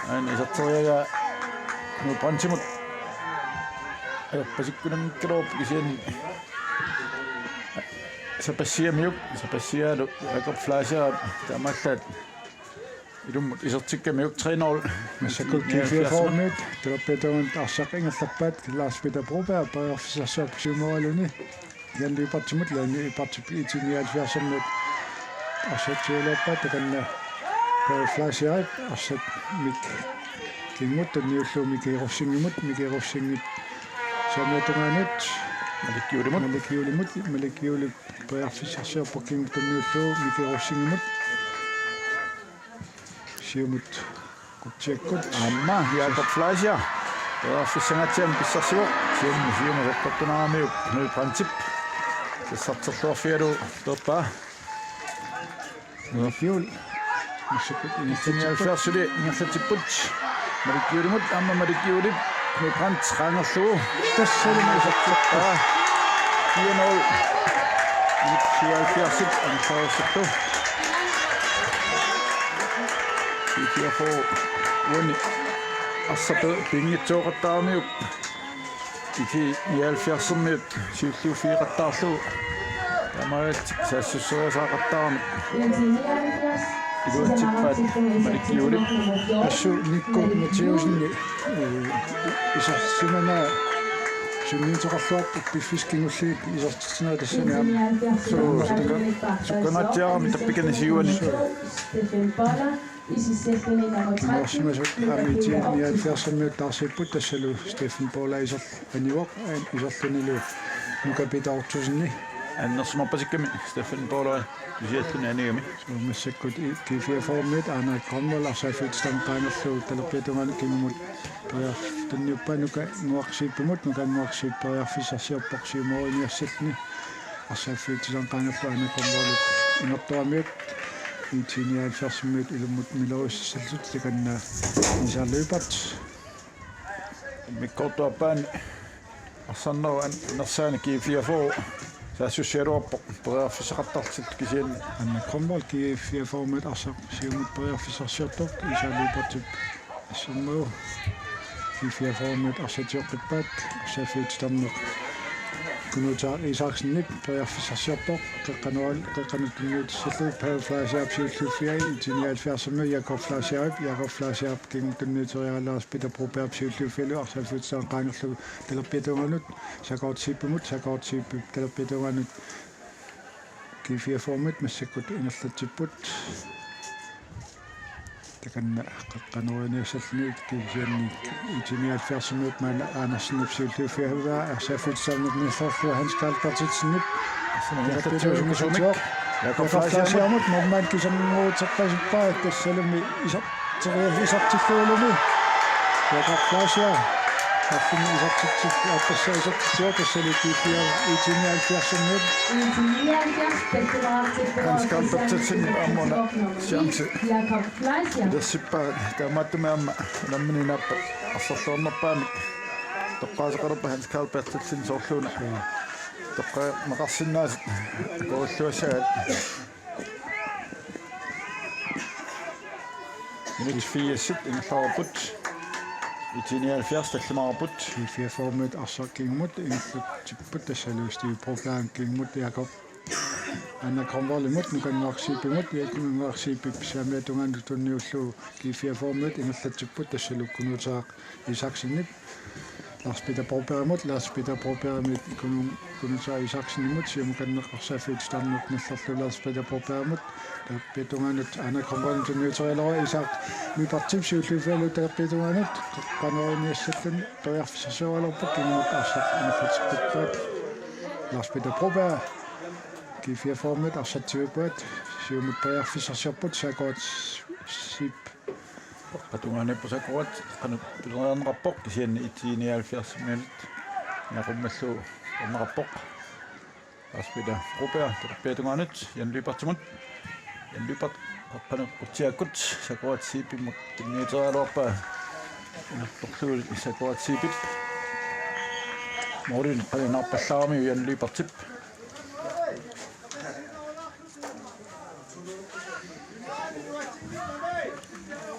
Aajuna iserteriaraa Knud Brandtimut. Ajorpasikkunanngikkaluarpoq kisianni sapassiamiuk, sapassiaalu Jakob Fleischer taamaallaat ilummut isertikkamiuk. Tre nul. Massakkut G fireogfyrremiut talerpiata tungaanut arsaq ingerlappaat, Lars Peter Broberg periarfissarsiorpoq siumooraluunniit. Jan Lyberthimut, Jan Lyberthip IT nioghalvfjerdsimiut arsaq siualuarpaa, takanna Knud Fleischerip arsaq Mik Kingmut tunniullugu Miki Rosingimut, Miki Rosingip saamiata tungaanut Malik Juulimut. Malik Juulimut, Malik Juulip periarfissarsiorpoq kingumut tunniullugu Miki Rosingimut. Siumut Kutsiakkut. Aamma Jakob Fleischer. Periarfissangaatsiamik pissarsivoq. Siumut, siumut sakkortuneramiuk Knud Brandtip. Sassarterluarfigalugu peerpaa. Malik Juul. Massakkut ingerlatsipput. Nioghalvfjerdsili ingerlatsipput. Malik Juulimut aamma Malik Juulip. Knud Brandt qaangerlugu. Tassalu isertittaa. Fire nul. Nioghalvfjerdsip anklaassattu. Fire fire uani. Arsaq pinngitsooqattaaramiuk. IT nioghalvfjerdsermiut siulliuffeqattaarlugu. Taamaallaat saassusseriasaaqattaarami. Iluatsippaat Malik Juulip. Assut Nikku Mathiassen, eh, isersimanaa sunniuteqarluarpoq piffissami kingullermi isertitsinera tassani aamma. Suu, sukka-, sukkangaatsiarami tappikani siuani. Isersimasut aamma IT nioghalvfjerdsimiut taarsipput tassalu Steffen Paula iserl-, anivoq, an-, iserlunilu Nuka Peter Ottosenip. Annersimarpasikkami Steffen Paula kisialluni anigami. Suu, massakkut I-, G fireogfyrremiut Aana Grønvold arsaaffiup titarneq qaangerlugu talerpiata tungaanut kingumut periarf-, tunniuppaa Nukannguaq Zeebimut, Nukannguaq Zeeb periarfissarsiorpoq siumut iniassalluni. Arsaaffiup titarneq qaangerlugu Aana Grønvoldip imertuamiuk IT nioghalvfjerdsimiut ilummut miloriussallutik takanna Isak Lyberth. Immikkoortup aappaani arsarnerup an-, anersaani G fireogfyrre saassussigaluarpoq periarfissaqartarlutik kisianni. Aana Grønvold G fireogfyrremiut arsaq siumut periarfissarsiortoq Isak Lyberthip assermagami. G fireogfyrremiut arsaq sioqqippaat arsaaffiup titarneq Kunuta Isaksenip periarfissarsiorpoq qeqqanut, qeqqanut tunniutissallugu Paul Fleischerip siulliuffigai IT nioghalvfjerdsimiut Jakob Fleischerip, Jakob Fleischerip kingumut tunniuteriaraluarpoq Peter Brobergip siulliuffigalugu arsaaffiup titarneq qaangerlugu talerpiata tungaanut Sakkortup Zeebimut, Sakkortup Zeebip talerpiata tungaanut G fireogfyrremiut massakkut ingerlatsipput. Takanna qeqqanut iniassalluni kisianni IT nioghalvfjerdsimiut Maana Andersenip siulliuffigivaa arsaaffiup titarneq nillerlugu Hans Karl Berthelsenip. Ingerlatsivoq Jakob Fleischermut. Jakob Fleischermut moormaanna kisannguuteqqasippaa tassalumi iser-, isertillugulumi. Jakob Fleischer. Marlunni isertitsi-, aappassaa isertitsivoq tassalu G fireogfyrre IT nioghalvfjerdsimiut. IT nioghalvfjerds, Hans Karl Berthelsenip aamma una chance. Jakob Fleischer. Ilersippaa taamaattumik aamma unammineq naappat arsaarluarnerpaamik. Toqqaaseqalerpoq Hans Karl Berthelsen soorluuna. Toqqaaneqarsinnaasut akuerilluassagaat. Minut firsit ingerlareerput. IT nioghalvfjerds tallimaarput. G fireogfyrremiut arsaq kingumut ingerlatsipput tassalu Steve Broberg kingumut Jakob Aana Grønvoldimut, Nukannguaq Zeebimut, Nukannguaq Zeebip saamiata tungaanut tunniullugu G fireogfyrremiut ingerlatsipput tassalu Kunuta Isaksenip Lars Peter Brobergimut, Lars Peter Brobergimit Kunu-, Kunuta Isaksenimut, siumukanneq arsaaffiup titarneq nillerlugu Lars Peter Brobergimut, talerpiata tungaanut Aana Grønvoldimut tunniuteriaraluarpoq Isak Lyberthip siulliuffigalugu talerpiata tungaanut, qeqqanut iniassalluni periarfissarsioraluarpoq kingumut arsaq ingerlatsipput. Lars Peter Broberg, G fireogfyrremiut arsaatigivaat, siumut periarfissarsiorput Sakkortup Zeeb. Qeqqata tungaaniippoq Sakkortup, qanoq pileriarneqarpoq, kisianni IT nioghalvfjerdsimiut naqummallu erneqarpoq. Lars Peter Broberg, talerpiata tungaanut, Jan Lyberthimut. Jan Lyberth, qeqqanut Kutsiakkut, Sakkortup Zeebimut, tunniuteriaraluarpaa. Inertorlugu Sakkortup Zeebip. Moormaanna qalipallaarami Jan Lyberthip.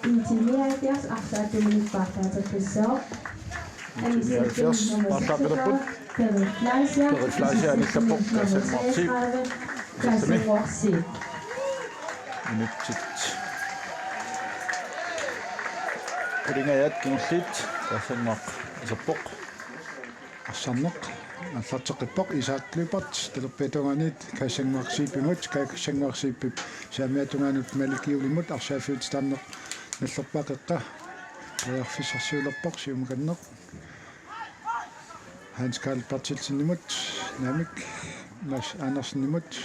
IT nioghalvfjerds arsaattuminik paarlaateqissooq. IT nioghalvfjerds paarlaaqqilerput. Peder Fleischer. Peder Fleischer anillappoq, Kassannguaq Zeeb. Kassannguaq Zeeb. Minutsit qulingajaat kingulliit Kassannguaq iserpoq. Arsarneq aallarteqqippoq, Isak Lyberth talerpiata tungaanut Kassannguaq Zeebimut, Kassannguaq Zeebip saamiata tungaanut Malik Juulimut arsaaffiup titarneq nillerpaa qeqqa periarfissarsiulerpoq siumukanneq. Hans Karl Berthelsenimut, naamik, Mads Andersenimut,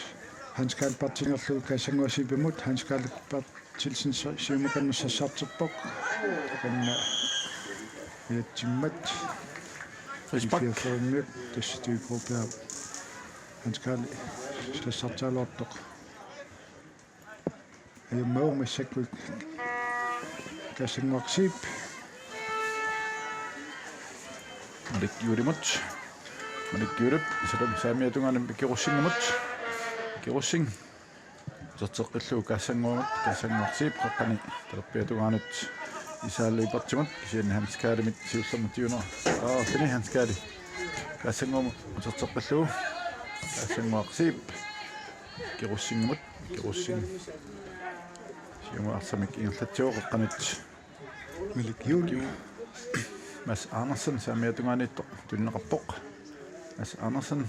Hans Karl Berthelsenillu Kaasannguaq Zeebimut, Hans Karl Berthelsen si-, siumukanneq sassartippoq. Takanna ajatsimmat. Frispark. Fireogfyrre, tassa Tui Broberg. Hans Karl sassartaraluartoq. Ajormagooq massakkut Kaasannguaq Zeeb. Malik Juulimut. Malik Juulip, isalumi saamiata tungaanut Miki Rosingimut. Miki Rosing. Uterteqqillugu Kaasannguamut, Kaasannguaq Zeeb, qeqqani talerpiata tungaanut Isaac Lyberthimut, kisianni Hans Karlimit siullermut tiguneqarpoq. Aa, sini Hans Karl. Kaasannguamut uterteqqillugu. Kaasannguaq Zeeb. Miki Rosingimut, Miki Rosing. Siumut arsamik ingerlatsivoq qeqqanut. Malik Juul. Mads Andersen saamiata tungaaniittoq tunineqarpoq. Mads Andersen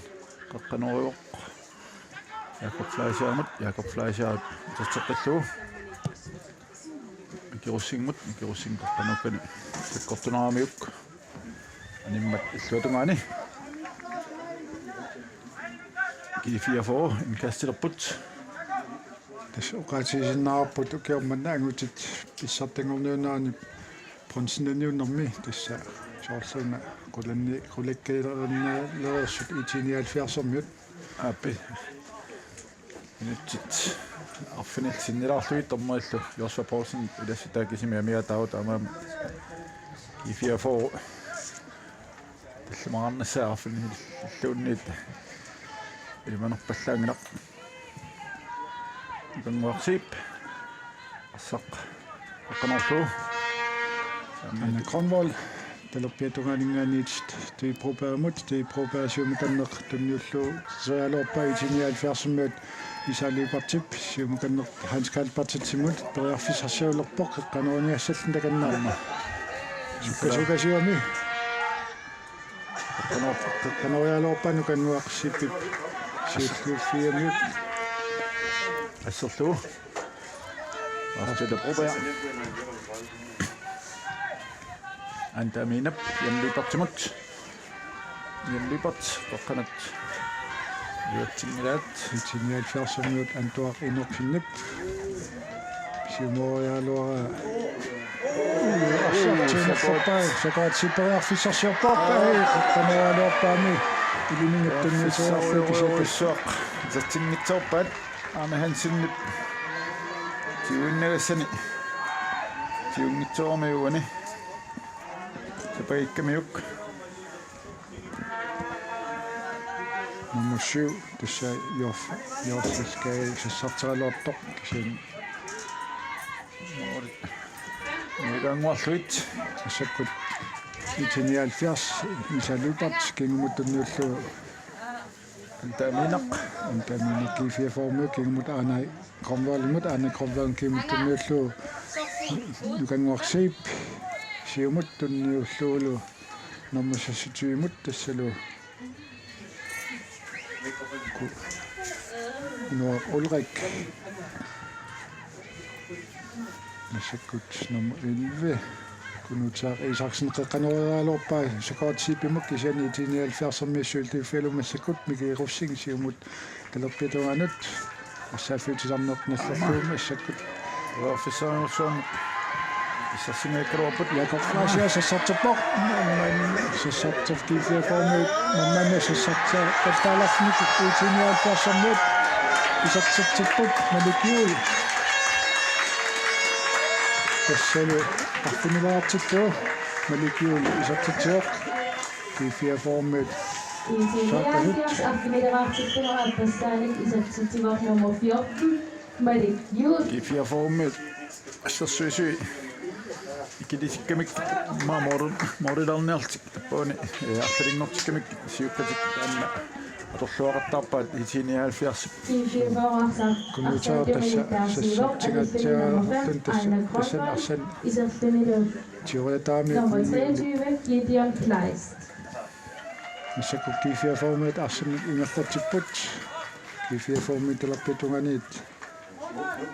qeqqanoorivoq. Jakob Fleischermut, Jakob Fleischer uterteqqillugu. Miki Rosingimut, Miki Rosing qeqqanut ukkani sakkortuneramiuk. Animmat illuatungaani. G fireogfyrre indkastilerput. Tassa oqaatigisinnaarput ukioq manna angutit pissartanngorniunneranni bronzenaniunnermi, tassa soorluna qulanni-, qulakkeerinnaalersut I T nioghalvfjerdsermiut. Aappi. Minutsit arfinillit sinnilaarlugit dommerillu Joshua Poulsen ilassutaat kisimi amiataavoq, taamaammat G fireogfyrre tallimaarnissaa arfinilluunniit ilimanerpallaanngilaq. Kaasannguaq Zeeb. Arsaq. Aqqanorlu. Anna Grønvold. Talerpiata tungaaninngaanniit Tui Brobergimut, Tui Broberg siumukanneq tunniullugu uterteriaraluarpaa I T nioghalvfjerdsermiut Isaac Lyberthip, siumukanneq Hans Karl Berthelsenimut, periarfissarsiulerpoq, qeqqanoorniassalluni takanna. Aamma. Sukkasuukasiugami. Qeqqanor-, qeqqanooriaraluarpaa Kaasannguaq Zeebip siulliuffigiumiuk. Asserlugu. Arsaq Broberg. Anda Minap, Jan Lyberthimut. Jan Lyberth, qeqqanut. Juatsingilaat. I T nioghalvfjerdsermiut Antuaq Enoksenip. Siumooriaraluaraa. Arsaq, Sakkortup. Sakkortup periarfissarsiorpoq. Ai, qeqqanooriaraluarpaami. Iliminngitsunniuteriarlugu kisianni. Periarfissarsiorujussuaq. Satsinngitsoorpaat. Arne Hansenip tiguinnagassani tiguinngitsoorami uani. Sapagikkamiuk. Nummer syv, tassa Jof-, Joffe Skade sassarteraluartoq kisianni. Mål. Niugaannguarluit. Massakkut I T nioghalvfjerds, Isaac Lyberth, kingumut tunniullugu. Anda Minaq. Anda Minaq G fireogfyrre-miut, kingumut Arne Grønvoldimut, Arne Grønvold kingumut tunniullugu Nukanguaq Zeeb, siumut tunniullugulu nummer seksogtyve-mut tassalu Ku-, Noah Ulrik. Massakkut nummer elleve, Kunuutsaaq Isaksen, qeqqanooriaraluarpaa Sakkortup Zeebimut kisianni I T nioghalvfjerds-ermiut siulliuffigalugu massakkut Miki Rosing siumut talerpiata tungaanut. Arsaaffiutisarneq nallerlugu massakkut. Uerfissaanussuarmik. Issarsingaakkaluarput. Jakob Fleischer sassartippoq. Sassartip G fireogfyrre-miut. Maanna sassartip taftaalarfimik I T nioghalvfjerds-ermiut. Isertitsipput Malik Juul. Tassalu arfinilaartittu Malik Juul isertitsivoq. G fireogfyrre-miut. I T nioghalvfjerds arfinilaartittunera tassaanik isertitsivoq nummer fjorten, Malik Juul. G fireogfyrre-miut assersuisui ikilisikkamik, aamma mål-, målilaarniarlutik tappavani, eh, arlalinngortikkamik siukkatik taanna atorluaqattaarpaat I T nioghalvfjerds. G fireogfyrre arsaq. Kunuutsaaq tassa sassartingaatsiartun tassa tassani arsani. Isertunilu. Nummer treogtyve, Gideon Kleist. Massakkut G fireogfyrre-miut arsamik ingerlatsipput. G fireogfyrre-miut talerpiata tungaaniit.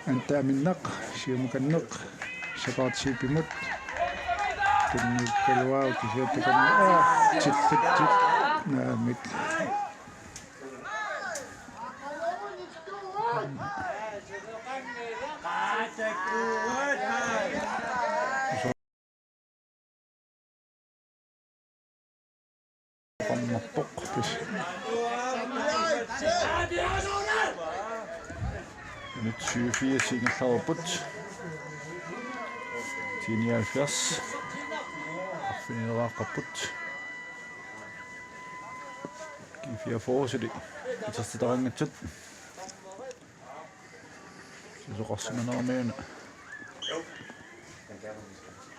Anda Minaq, siumukanneq, Sakkortup Zeebimut. Tunniukkaluarpoq kisianni takanna. Aa, tillit, tillit. Naamik. Qammarpoq. Minut syvogfirs ingerlareerput. T nioghalvfjerds arfinileraarput. G fireogfyrre suli isertitaqanngitsut. Sisoqarsimaneramiuna.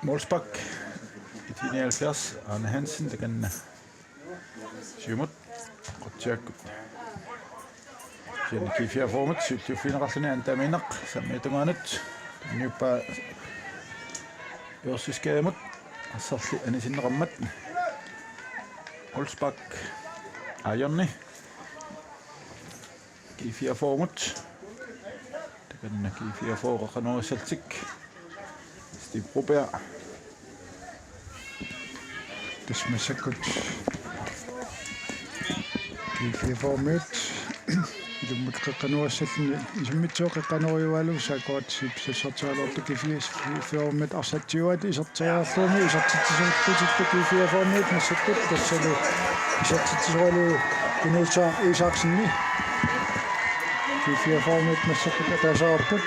Målspark. T nioghalvfjerds, Arne Hansen, takanna. Siumut. Qutsiakkut. Kisianni G fireogfyrre-mut siulliuffigineqarluni antaamiinnaq saamiata tungaanut. Tunniuppaa Jørsiskajamut. Arsarli anisinneqarmat. Målspark. Ajorni. G fireogfyrre-mut. Takanna G fireogfyrre qanoq issallutik. Steve Broberg. Tassa massakkut G fireogfyrre-miut. Ilummut qeqqanoorissalluni. Isimmitsoq qeqqanooriualu saakkuat sip sassartigaluartut G fireogfyrre-miut arsaq Tiuat iserteriarlugumi isertitsisuullutillu G fireogfyrre-miut massakkut tassalu isertitsisualu Kunuusaaq Isaksenni. G fireogfyrre-miut massakkut ataaseqarput.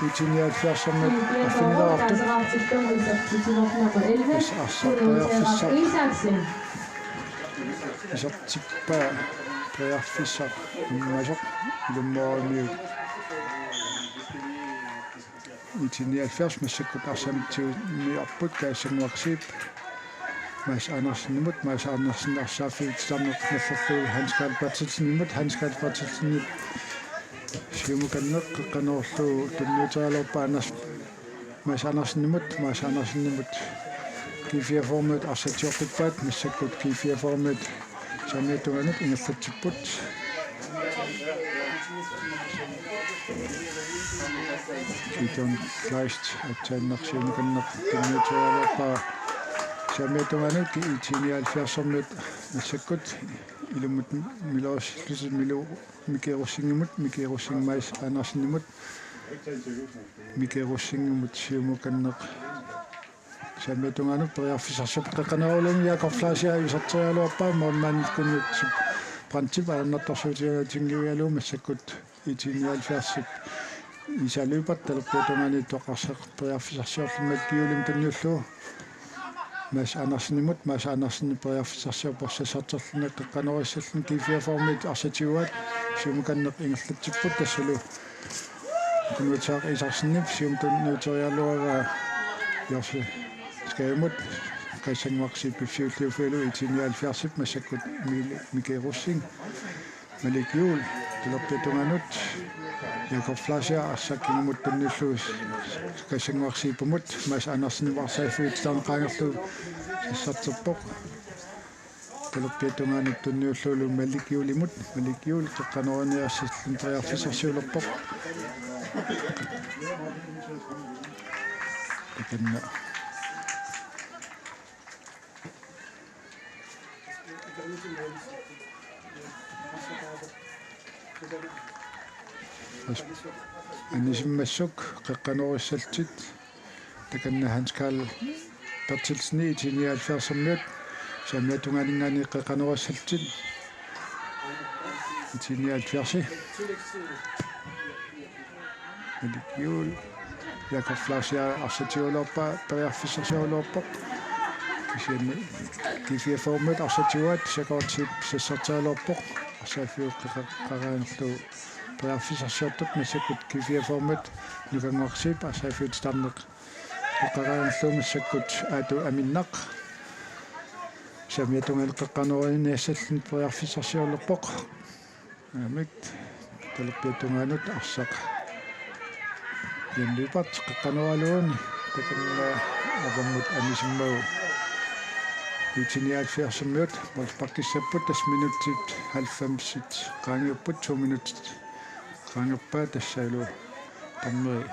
IT nioghalvfjerds-ermiut arfinileraartut. Tassa arsaq periarfissaq. Isertippaa periarfissaq immasoq ilummuarmiut. IT nioghalvfjerds massakkut arsamik tigummiorput Kaassanguaq Zeeb Mads Andersenimut, Mads Andersen arsaaffiup titarneq nallerlugu Hans Karl Berthelsenimut, Hans Karl Berthelsenip siumukanneq qeqqanoorlugu tunniuterialuarpaa Anders, Mads Andersenimut, Mads Andersenimut. G fireogfyrre-miut arsaq tigortippaat massakkut G fireogfyrre-miut saamiata tungaanut ingerlatsipput. Gideon Kleist aatsaannaq siumukanneq tunniuterialuarpaa saamiata tungaanut. IT nioghalvfjerds-ermiut massakkut ilummut milorisillutik Milu Mike Rosingimut, Mike Rosing Mads Andersenimut, Mike Rosingimut siumukanneq saamiata tungaanut periarfissarsiorpoq. Qeqqanooralugu Jakob Fleischer iserterialuarpaa, målmandip Kunuup Brandtip ajornartorsiutigalugu massakkut IT nioghalvfjerds-ip Isa Lyberth talerpiata tungaanut arsaq periarfissarsiorluni Malik Juulimut tunniullugu Mads Andersenimut, Mads Andersen periarfissarsiorpoq sassarterluni qeqqanoorissalluni. G fireogfyrre-miut arsaq tiguaat siumukanneq ingerlatsipput tassalu Kunuusaaq Isaksenip siumut tunniuterialuaraa Jørsiskajamut. Kaassanguaq Zeebip siulliuffigalugu IT nioghalvfjerds-ip massakkut Mil-, Mike Rosing, Malik Juul talerpiata tungaanut, Jakob Fleischer arsaq kingumut tunniullugu Kaassanguaq Zeebimut, Mads Andersenimut arsaaffiup titarneq qaangerlugu sassarterpoq. Talerpiata tungaanut tunniullugulu Malik Juulimut, Malik Juul qeqqanooriniassalluni periarfissarsiulerpoq. Takanna. Anisimmassuk qeqqanoorissallutik. Takanna Hans Karl Berthelsen IT nioghalvfjerds-ermiut saamiata tungaaninngaanniit qeqqanoorissallutik. IT nioghalvfjerds. Malik Juul. Jakob Fleischer arsaq tigualuarpaa periarfissarsiugaluarpoq. Kisianni G fireogfyrre-miut arsaq tiguaat Jakob Zeeb sassarterialuarpoq. Arsaaffiup qeqqa-, qeqqaraangerlugu periarfissarsiortoq massakkut G fireogfyrre-miut Nukannguaq Zeeb arsaaffiup titarneq qeqqaraangerlugu massakkut Aatu Aminnaq. Saamiata tungaanut qeqqanooriniassalluni periarfissarsiulerpoq. Aamma talerpiata tungaanut arsaq Jan Lyberth qeqqanooralugu takanna avammut anisimmagu IT nioghalvfjerds-ermiut målsparkissapput tassa minutsit halvfemsit qaangiupput to minutsit qaangerpaa tassalu dommeri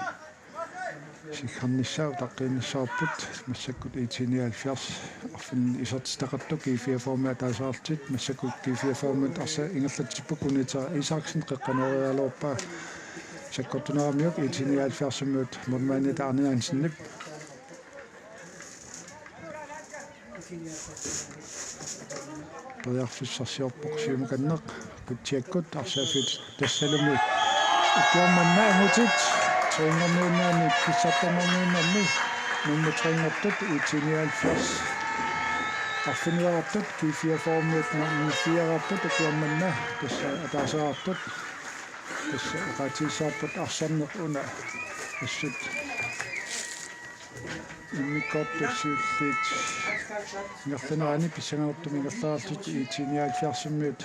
Siggarnissaa utaqqiinnassavarput, massakkut IT nioghalvfjerds arfineq-isertitaqartoq G fireogfyrre-mi ataaseqarlutik, massakkut G fireogfyrre-mi arsaq ingerlatsipput Unita Isaksen, qeqqanooriaraluarpaa sakkortuneramiuk IT nioghalvfjerds-imiut målmandip Arne Hansenip. Periarfissarsiorpoq siumukanneq, Kutsiakkut arsaaffiup tassalumi. Ukioq manna angutit, treeriarniunnermi, pissartanngorniunnermi, nummer treeriartut, IT nioghalvfjerds. Arfineq-isertitaqartut, G fireogfyrre-miut nummer fire-iarput, ukioq manna, tassa ataaseqartut. Tassa oqaatigissavarput arsarneq una assut immikkoortup siulliit ingerlanerani pissanganartumik ingerlareerlutik IT nioghalvfjerds-imiut.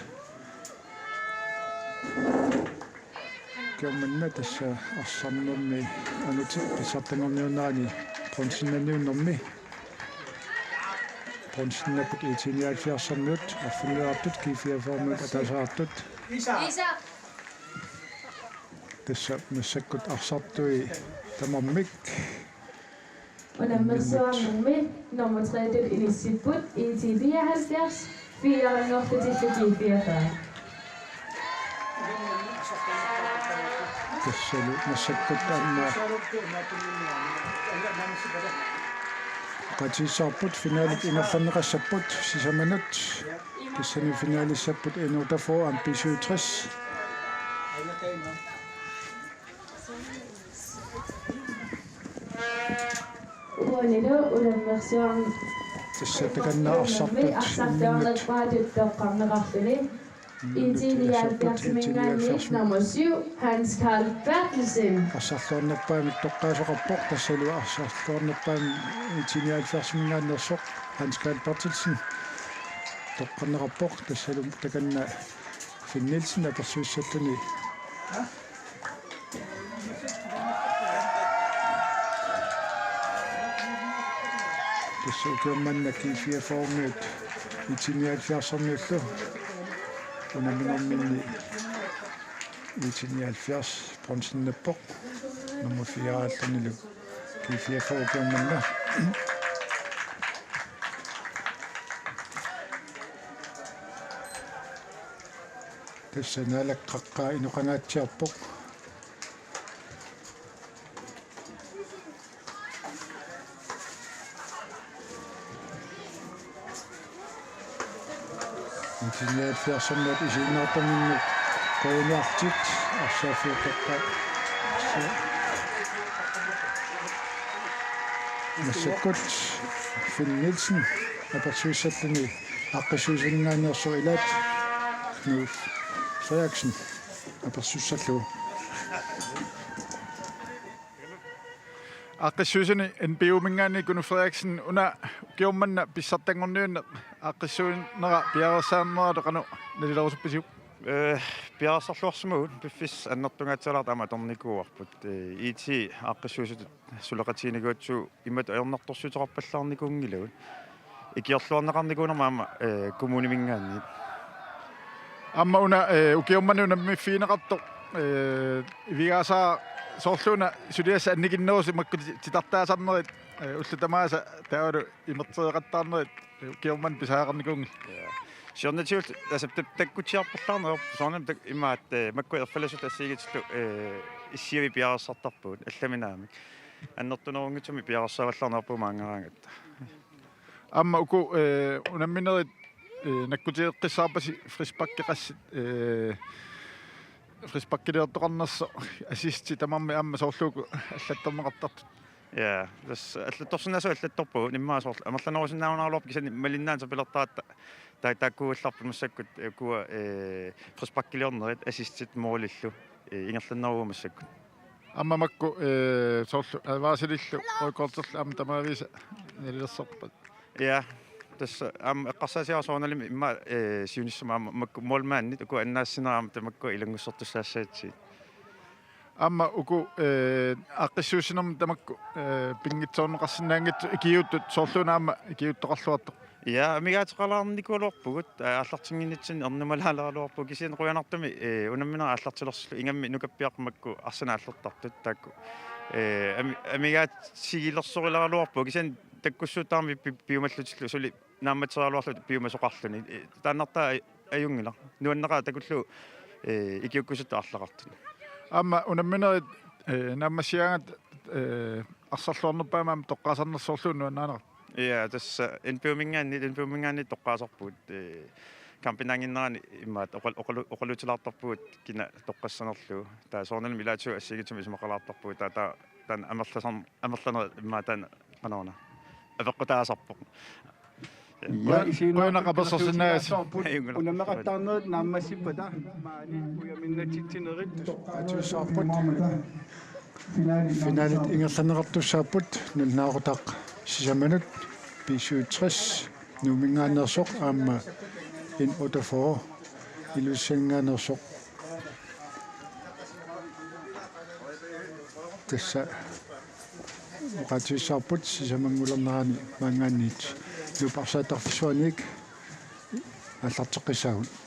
Ukioq manna tassa arsarnermi angutit pissartanngorniunnerani bronzennanniunnermi. Bronzennapput IT nioghalvfjerds-imiut, arfineq-isertitaqartut G fireogfyrre-miut ataaseqartut. Tassa massakkut arsartui tamarmik. Unammersuarnermi nummer tre-tut inissipput IT fireoghalvfjerds, fire-isertitaqarlutik G fireogfyrre. Tassalu massakkut aamma oqaatigissavarput finalit ingerlanneqassapput sisamanut. Tassani finalissapput N otteogfyrre, M B syvogtres. Uanilu unammersuarn-, tassa takanna arsartut arsarluarnerpaatut toqqarneqarluni. IT nioghalvfjerds-iminngaanniit nummer syv, Hans Karl Berthelsen. Arsarluarnerpaamik toqqaasoqarpoq, tassalu arsarluarnerpaamik IT nioghalvfjerds-iminngaanneersoq Hans Karl Berthelsen toqqarneqarpoq, tassalu takanna Finn Nielsen apersuissalluni. Tassa ukioq manna G fireogfyrre-miut IT nioghalvfjerds-imiullu. Unamminerminni IT nioghalvfjerds bronzennappoq. Nummer fire-iarlunilu G fireogfyrre ukioq manna. Tassa Naalakkaq inoqangaatsiarpoq. IT nioghalvfjerds-imiut isiginnaartuminnut qujaniarlutik arsaaffiup qeqqa. Massakkut Finn Nielsen apersuissalluni aaqqissuussininngaanneersoq ilaat Knud Frederiksen apersuissallugu. Aaqqissuussani N B U-minngaanniit Knud Frederiksen, una ukioq manna pissartanngorniunneq aaqqissuunnera piareersarnerata qanoq nalilerusuppisiuk? Ee, piareersarluarsimavugut, piffissaq annertungaatsiarlugu aamma atornikuuarput. Ee, IT aaqqissuusutut suleqatiginikuugatsigu imatut ajornartorsiuteqarpallaarnikuunngilagut. Ikiorluarneqarnikuunerma aamma, ee, kommuniminngaanniit. Aamma una, ee, ukioq manna unammiffigineqartoq, ee, Ivigaasaaq, soorlu una suliassat annikinnerusoq makku ti-, titartaasarnerit, ee, ullut tamaasa taavalu imertereqattaarnerit, ee, ukioq manna pisariaqarnikuunngillat. Ja. Siornatigut, altså, tak-, takkutsiarpallaarneq ajorpoq, soorunami tak-, imaat, ee, makku erfalasuut assigiinngitsullu, ee, issiavik piareersartarpagut, allami naamik. Annertunerunngitsumik piareersarallaarneq ajorpugut maanngaraangatta. Aamma uku, ee, unamminerit, ee, nakkutigeqqissaarpasi frisparkeqassit, ee, frisparkiliortoqarnersoq, assistit tamarmik aamma soorlu uku allattorneqartartut. Ja, tassa allattorsinnaasagut allattorpagut, immaqa soorlu amerlanerusinnaaneraluarpoq kisianni malinnaanut sapilertaratta ta-, taakkuugallarput massakkut, ee, ukua, ee, frisparkiliornerit assistit målillu, ee, ingerlanneruvugut massakkut. Aamma makku, ee, soorlu advarselilu rødt kortillu aamma tamaavisa nalilersorpat. Ja, tassa aamma eqqarsaatigaara soorunalimi immaqa, ee, siunissami aamma makku målmandit uku annaassinerat aamma tamakku ilanngussartussaassagatsigu. Aamma uku, ee, aaqqissuussinermi tamakku, ee, pinngitsoorneqarsinnaanngitsut ikiuuttut, soorlu una aamma ikiuuttoqarluartoq. Ja, amigaateqalaarnikuugaluarpugut, ee, aallartinnginnitsinni ernumalaaleraluarpugut, kisianni qujanartumik, ee, unamminerit aallartilersillutik, ingammik nukappiaqqat makku arsaannik aallertartut taakku. Ee, ami-, amigaatigilersorileraluarpoq kisianni takkussuuttarami pi-, piumallutillu suli naammatsereeraluarluta piumasoqarluni. Ee, taannartaa aj-, ajunngilaq. Nuanneqaaq takullugu, ee, ikiukkusuttoq arlaqartut. Aamma unamminerit, ee, naammassigaangat, ee, arsarluarnerpaamik aamma toqqaasarnersoorlugu nuannaanerat. Ja, tassa N B U-minngaanniit, N B U-minngaanniit toqqaasarpugut, ee, kampinaannginnerani immaqa oqal-, oqalu-, oqaluutilaartarpugut kina toqqassanerlugu. Taava soorunalimi ilaatigut assigiinngitsumik isumaqalaartarpugut, taava, taava taanna amerlasar-, amerlanerit immaqa taanna qanoruna apeqqutaasarpoq. Ja, qujanaq apersorsinnaagassi. Ajunngilaq. Unammeqattaarnerit naammassippata maani ujaminnatsitsinerit. Atuissaarput. Finalit ingerlanneqartussaapput, nalunaaqutaq sisamanut B syvogtres Nuumminngaanneersoq aamma N otteogfyrre Ilulissaninngaanneersoq. Tassa oqaatigissavarput sisamanngulernerani maanngaanniit. Nuup arsaattarfissuaniit aallarteqqissaagut.